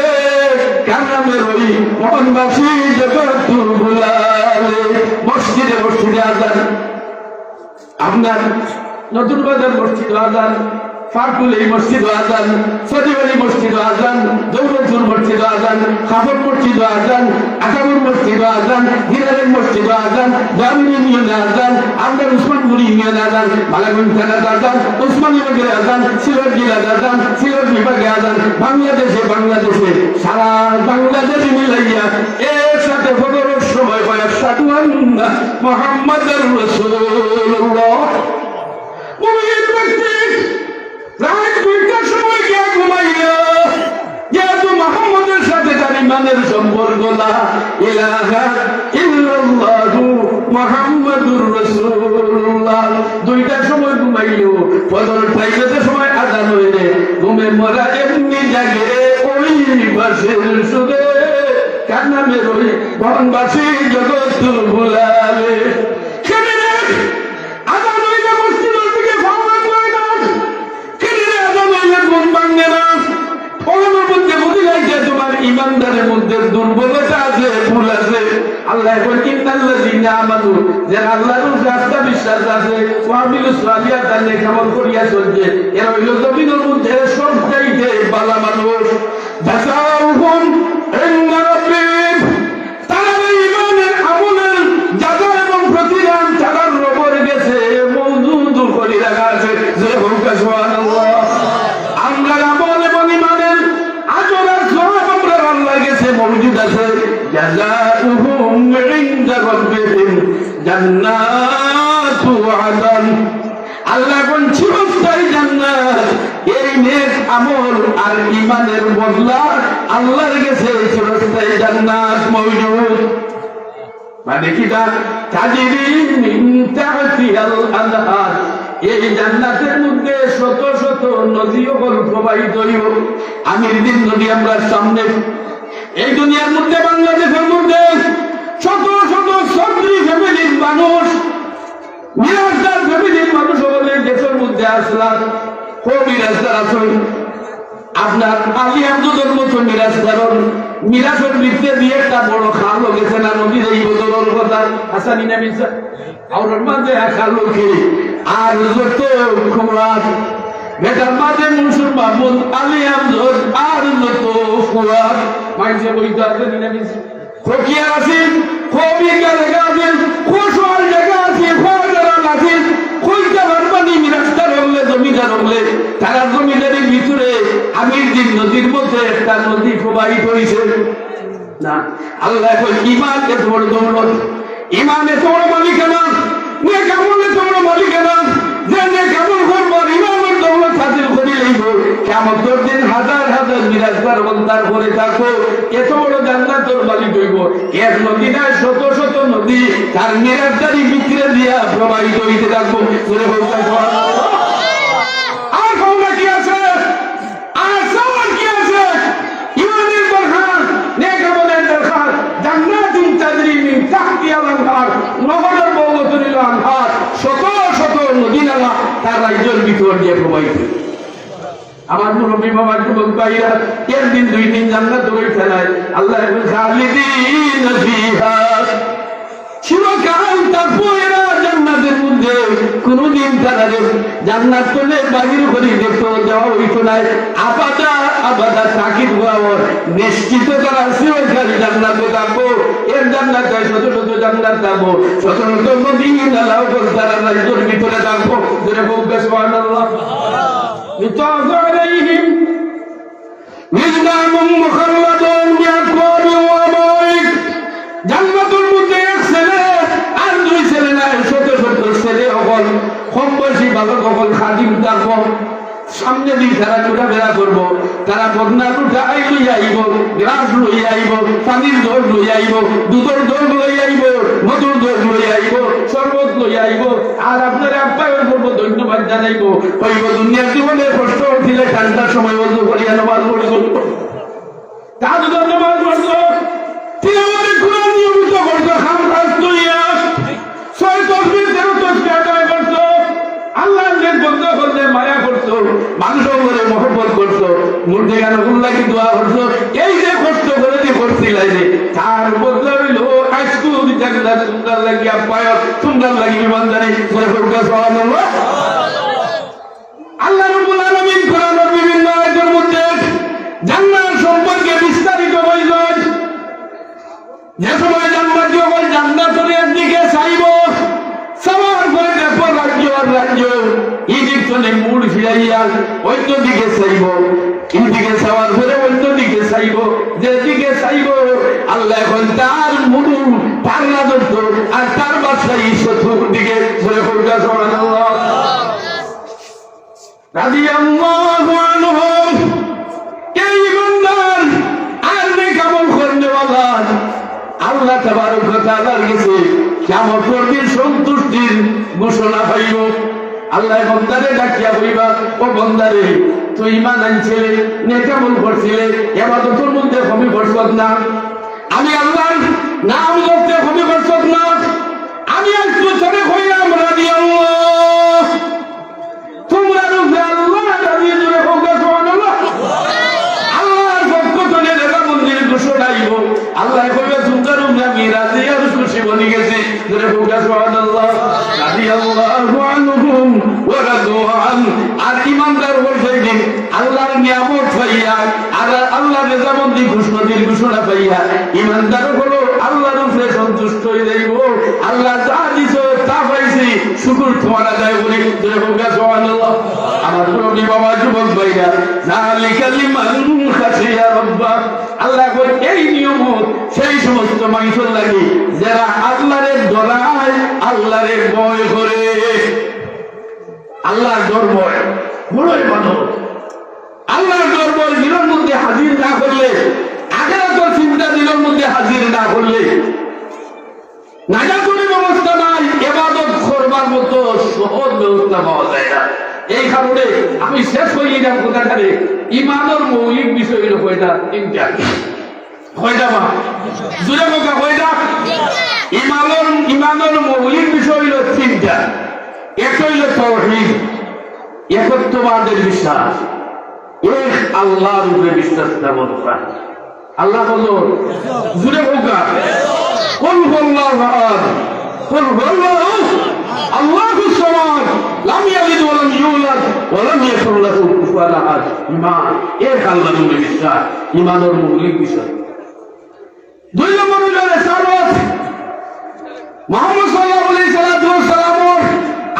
কার নামে ওই মহান বাঁশি জগৎ বুলালে। মসজিদে মসজিদে আজান, আপনার নতুন বাজার মসজিদ আজান, ফাকুল এই মসজিদ আজান, সজিব আলী মসজিদ আজান, দৌলতপুর মসজিদ আজান, খাফর মসজিদ আজান, আসামুর মসজিদ আজান, হিরারের মসজিদ আজান, জামিন ইউনিয়ন আজান, আমরার উসমানপুর ইউনিয়ন আজান, মালাগঞ্জ থানাত আজান, উসমানীনগরে আজান, সিলেট জেলাত আজান, সিলেট বিভাগে আজান, বাংলাদেশে, বাংলাদেশে, সারা বাংলাদেশ মিলাইয়া একসাথে ফজরের সময় কয়, "আশহাদু আন্না মুহাম্মাদার রাসূলুল্লাহ।" মুমিন ব্যক্তি রাত দুইটার সময় গিয়া ঘুমাইল, যেহেতু মুহাম্মদের সাথে তার ইমানের সম্পর্ক, লা ইলাহা ইল্লাল্লাহু মুহাম্মাদুর রাসূলুল্লাহ। দুইটার সময় ঘুমাইল, ফজর টাইমে যে সময় আজান হইলে ঘুমে মরা এমনি জাগে ওই বাঁশির সুরে, কার নামে ওই মহান বাঁশি জগৎ বুলালে। খেলে রে, আজান হইলে মসজিদের দিকে ফাওয়ান হয় না। খেলে রে, আজান হইলে ঘুম ভাঙে না। ওগুলোর মধ্যে বুঝি লাগছে তোমার ইমানদারের মধ্যে দুর্বলতা আছে, ভুল আছে। আল্লাহ এখন ইন্নাল্লাযীনা আমানু, যারা আল্লাহর উপরে আস্থা বিশ্বাস আছে, ওয়া আমিলুস সালিহাত, আর নেক আমল করিয়া চলছে, এরা হইল জমিনের মধ্যে সবচাইতে ভালা মানুষ। জাযাউহুম ইনদা রাব্বিহিম, তারার ইমানের আমলের জাযা এবং প্রতিদান তারার রবের গেছে মওজুদ করি রাখা আছে। জোরে বলুন সুবহানাল্লাহ। আমরার আমল এবং ইমানের আজর আর সওয়াব আমরার আল্লাহর গেছে মওজুদ আছে। জাযাউহুম ইনদা রাব্বিহিম জান্নাতু আদন। আল্লাহ এখন চিরস্থায়ী জান্নাত। এই নেক আমল আর ইমানের বদলা আল্লাহর গেছে চিরস্থায়ী জান্নাত মওজুদ। মানে কিতা? তাজরি মিন তাহতিহাল আনহার। এই জান্নাতের মধ্যে শত শত নদী অকল প্রবাহিত অইবো। আমির দিন নদী আমরার সামনে। এই দুনিয়ার মধ্যে, বাংলাদেশের মধ্যে শত শত চৌধুরী ফ্যামিলির মানুষ, মিরাজদার ফ্যামিলির মানুষ অকল দেশর মধ্যে আছলা। কও মিরাজদার আছইন? আপনার আলী আমজদর মতো মিরাজদারর মিরাজর ভিতরে দি একটা বড় খাল গেছে না, নদীর এই বদলর কথা। হাসানি না মিছা? আর ওর মাঝে এক খাল কি? আর যত কুয়ার, বেটার মাঝে মনসুর মাহমুদ, আলী আমজদ, আর যত কুয়ার। মাইনষে কইতো আছে নি না মিছা? কও কিয়ার আছিল, কও বিঘা জাগা আছিল, কও সওয়াল জাগা আছিল, কও দালাল আছিল, কইতা পারবা নি মিরাজদার অকলে, জমিদার অকলে, তারার জমিদারির ভিতরে আমির দিন নদীর মধ্যে একটা নদী প্রবাহিত অইছে? না। আল্লায় কইন, ইমান এত বড় দৌলত, ইমান এত বড় মালিকানা, নেক আমল এত বড় মালিকানা, যে নেক আমল করবার ইমানর দৌলত হাসিল করি লইবো। কিয়ামতর দিন হাজার হাজার মিরাজদার বন্দার ঘরে থাকবো, এত বড় জান্নাতর মালিক অইবো। এক নদী নায়, শত শত নদী তার মিরাজদারি ভিতরে দিয়া প্রবাহিত অইতে থাকবো। জোরে কও সুবহানাল্লাহ। আর কও না কি আছে? আর সওয়াল কি আছে? ইমানের দরকার, নেক আমলের দরকার। জান্নাতুন তাজরি মিন তাহতিহাল আনহার, নহরর বদৌলতে অইলো আনহার, শত শত নদী নালা তার রাইজর ভিতর দিয়া প্রবাহিত। আমার মুরব্বি বাবা, যুবক ভাইরা, একদিন দুই দিন জান্নাত অইতো নায়। আল্লায় কইন, খালিদিনা ফিহা। চিরকাল থাকবো এরা জান্নাতের মধ্যে, কোনোদিন তারারে জান্নাত তনে বাহির করি দেখতে দেওয়া অইতো নায়। আবাদা আবাদা, তাকিদ করা অর, নিশ্চিত তারা চিরকাল জান্নাতো থাকবো। এক জান্নাত নায়, শত শত জান্নাত থাকবো, শত শত নদী নালা অকল তারার রাইজর ভিতরে থাকবো। জোরে কও সুবহানাল্লাহ। ইউতাফু আলাইহিম বিগিলামানিন মুখাল্লাদিন বিআকওয়াবিন ওয়া নামারিক। জান্নাতর মধ্যে এক ছেলে আর দুই ছেলে নায়, শত শত ছেলে অকল, কম বয়সী বালক অকল খাদিম থাকবো। সামনেদি তারা ঘুরাফেরা করবো, তারা মদনা লুটা লইয়া আইবো, গ্লাস লইয়া আইবো, পানির জগ লইয়া আইবো, দুধর জগ লইয়া আইবো, মধুর জগ লইয়া আইবো, শরবত লইয়া আইবো। আর আপনারে আপ্যায়ন করবো, ধন্যবাদ জানাইবো। কইবো, দুনিয়ার জীবনে কষ্ট অইলে ঠান্ডার সময় অজু করিয়া নামাজ পড়ছো, তাহাজ্জুদর নামাজ পড়ছো, তিলাওয়াতে কুরআন নিয়মিত করছো, কাম কাজ করিয়া ছয় তসবিহ, তেরো তসবিহ আদায় করছো, আল্লাহর নেক বন্দা অকলরে মায়া করছো, মানুষ অকলরে মহব্বত করছো, মুর্দেগান অকলর লাগি দোয়া করছো। এই যে কষ্ট করি করছিলায় রে, তার বদলা অইলো আইজকুর জান্নাত তুমরার লাগি আপ্যায়ন, তুমরার লাগি মেহমানদারি। জোরে কও সুবহানাল্লাহ। আল্লাহ রাব্বুল আলামিন কোরআনর বিভিন্ন আয়াতর মধ্যে জান্নাত সম্পর্কে বিস্তারিত বলছেন। যে সময় জান্নাতি অকল জান্নাতর একদিকে চাইবো, চাওয়ার পরে দেখবো রাজ্য আর রাজ্য, ই দিক তনে মুড় ফিরাইয়া অন্য দিকে চাইবো, ই দিকে চাওয়ার পরে অন্য দিকে চাইবো, যে দিকে চাইবো, আল্লায় কইন তার মুড় পাল্লা ধরতো আর তার বাদশাহী চতুর্দিকে। জোরে কও সুবহানাল্লাহ। রাদিয়াল্লাহু আনহুম। এই ইমানদার আর নেক আমল করনেওয়ালা আল্লাহ তাবারক ওয়া তাআলার গেছে কিয়ামতর দিন সন্তুষ্টির ঘোষণা পাইবো। আল্লায় বন্দারে ডাকিয়া কইবা, "ও বন্দারে, তুই ইমান আনছিলে, নেক আমল করছিলে, ইবাদতর মধ্যে কমি করছত না, আমি আল্লাহর নাম ধরতে কমি করছত না, আমি আইজকু তোরে কইলাম রাদিয়াল্লাহ।" তুমরার উপরে আল্লাহ রাজি, জোরে কও সুবহানাল্লাহ। আল্লাহর পক্ষ তনে রেজামন্দির ঘোষণা আইবো। আল্লায় কইবা, "তুমরার উপরে আমি রাজি আর খুশি বনি গেছি।" জোরে কও সুবহানাল্লাহ। রাদিয়াল্লাহু আনহুম ওয়া রাদু আন। আর ইমানদার অকল সেই দিন আল্লাহর নিয়ামত পাইয়া আর আল্লাহর রেজামন্দি খুশনসিবর ঘোষণা পাইয়া ইমানদার অকল আল্লাহর উপরে সন্তুষ্ট অই যাইবো। আল্লায় যা দিছো তা পাইছি, শুকুর তুমার আদায় করি। জোরে কও সুবহানাল্লাহ। আমার মুরব্বি বাবা, যুবক ভাইরা, যালিকা লিমান খাশিয়া রাব্বা। আল্লায় কইন, এই নিয়ামত সেই সমস্ত মানুষর লাগি যেরা আল্লাহরে ডরায়, আল্লাহরে ভয় করে। আল্লাহর ডর ভয়, বড় ইবাদত। আল্লাহর ডর ভয় দিলর মধ্যে হাজির না করলে হাজির না করলে নাজাতর ব্যবস্থা নাই, ইবাদত করবার মতো সহজ ব্যবস্থা পাওয়া যায় না। এই কারণে আমি শেষ করিলাম কথাখানে, ইমানর মৌলিক বিষয় অইলো কয়টা? তিনটা। কয়টা বা? জোরে কউক্কা, কয়টা? ইমানর, ইমানর মৌলিক বিষয় অইলো তিনটা। একটা অইলো তাওহীদ, একত্ববাদের বিশ্বাস, এক আল্লাহর উপরে বিশ্বাস স্থাপন করা। আল্লাহ বলো, জোরে কউক্কা। قل هو الله أحد، قل هو الله، الله الصمد، لم يلد ولم يولد، ولم يكن له كفوا أحد। ইমান, এক আল্লাহর উপরে বিশ্বাস, ইমানর মৌলিক বিষয়। দুই নম্বর অইলো রিসালত। মুহাম্মদ সাল্লাল্লাহু আলাইহি সাল্লাতু ওয়াস সালামর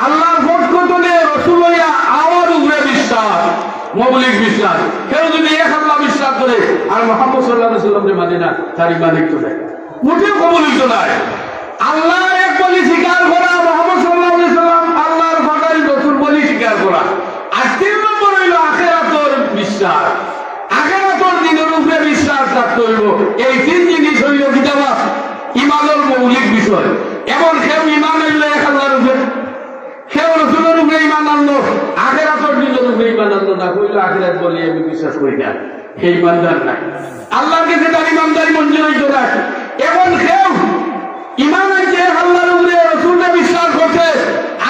আল্লাহর পক্ষ থনে রসুল অইয়া আওয়ার উপরে বিশ্বাস, মৌলিক বিশ্বাস। কেউ যদি এক আল্লাহ বিশ্বাস করে আর মুহাম্মদ সাল্লাল্লাহু আলাইহি সাল্লামরে মানে না, তার ইমান অইতো নায়, মোটেও কবুল অইতো নায়। আল্লাহ এক বলি স্বীকার করা, মুহাম্মদ সাল্লাল্লাহু আলাইহি সাল্লাম আল্লাহর পাঠাইল রসুল বলি স্বীকার করা। আর তিন নম্বর অইলো আখেরাতর বিশ্বাস। আখেরাতর দিনর উপরে বিশ্বাস রাখতে অইবো। এই তিন জিনিস অইলো কিতা বা? ইমানর মৌলিক বিষয়। এখন কেউ ইমান আনলো এক আল্লাহর উপরে, কেউ রসুলর উপরে ইমান আনলো, আখেরাতর দিনর উপরে ইমান আনলো না, কইলো আখেরাত বলি আমি বিশ্বাস করি না, হে ইমানদার নায়। আল্লাহর কাছে তার ইমানদারি মঞ্জুর অইতো নায়। এখন কেউ ইমান আনছে আল্লাহর উপরে, রসুলরে বিশ্বাস করছে,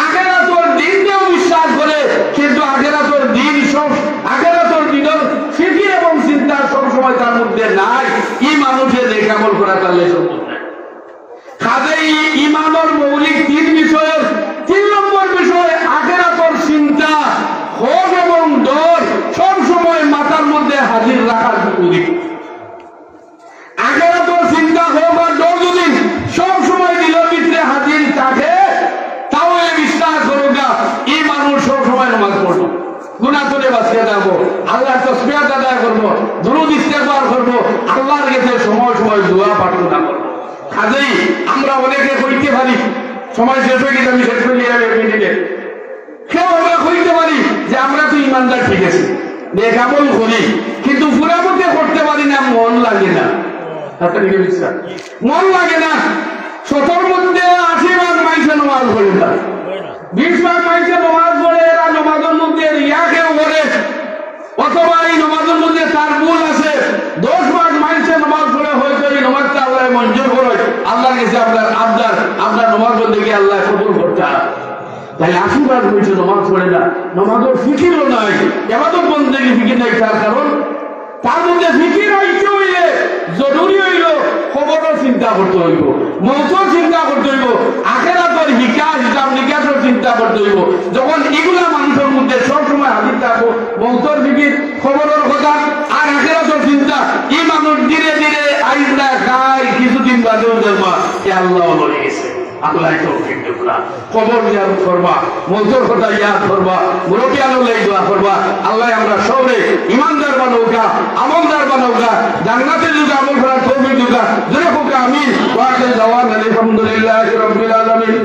আখেরাতর দিনরেও বিশ্বাস করে, কিন্তু আখেরাতর দিন সব, আখেরাতর দিনর ফিকির এবং চিন্তা সব সময় তার মধ্যে নাই, ই মানুষে নেক আমল করা তার লাগি সম্ভব নায়। কাজেই ইমানর মৌলিক তিন বিষয়র তিন নম্বর বিষয় আখেরাতর চিন্তা, খৌফ এবং ডর সব সময় মাথার মধ্যে হাজির রাখা জরুরি। আখেরাতর চিন্তা, খৌফ আর ডর যদি সব সময় দিলর ভিতরে হাজির থাকে, তাহলে বিশ্বাস করউক্কা, ই মানুষ সব সময় নামাজ পড়বো, গুনাহ থনে বাঁচিয়া থাকবো, আল্লাহর তসবিহাত আদায় করবো, দুরুদ ইস্তেগফার করবো, আল্লাহর কাছে সময় সময় দোয়া প্রার্থনা করবো। কাজেই আমরা অনেকে কইতে পারি, সময় শেষ অই গেছে, আমি শেষ করি নিলাম এক মিনিটে। কেউ আমরা কইতে পারি যে আমরা তো ইমানদার, ঠিক আছে, নেক আমল করি, কিন্তু পুরা মতে করতে পারি না, মন লাগে না। কথা ঠিক আছে? মন লাগে না। শতর মধ্যে আশি ভাগ মানষে নামাজ পড়ে না, বিশ ভাগ মানষে নামাজ পড়ে, এরা নামাজর মধ্যে রিয়া কেউ করে, অথবা এই নামাজর মধ্যে তার ভুল আছে। দশ ভাগ মানষে নামাজ পড়ে, হয়তো এই নামাজটা আল্লায় মঞ্জুর করে, আল্লাহর কাছে আপনার আবদার, আপনার নামাজ বন্দেগি আল্লায় কবুল করতা। তাইলে আশি ভাগ মানষে নামাজ পড়ে না, নামাজর ফিকিরও নাই, ইবাদত বন্দেগির ফিকির নাই। তার কারণ তার মধ্যে ফিকির আইতে অইলে জরুরি অইলো কবরর চিন্তা করতে অইবো, মউতর চিন্তা করতে অইবো, আখেরাতর হিকাস, হিসাব নিকাশর চিন্তা করতে অইবো। যখন ইগুলা মানষর মধ্যে সব সময় হাজির থাকবো, মউতর ফিকির, কবরর কথা আর আখেরাতর চিন্তা, ই মানুষ ধীরে ধীরে আইজ না কাইল কিছুদিন বাদেউ দেখবা, এ আল্লাহ লই গেছে। আল্লায় তৌফিক দেউক্কা। কবর জিয়ারত করবা, মউতর কথা ইয়াদ করবা, মুরব্বিয়ানর লাগি দোয়া করবা। আল্লায় আমরা সবরে ইমানদার বানাউক্কা, আমলদার বানাউক্কা, জান্নাতের যুগে আমল করার তৌফিক দেউক্কা। জোরে কউক্কা আমিন। ওয়া আখিরু দাওয়ানা আলহামদুলিল্লাহি রাব্বিল আলামিন।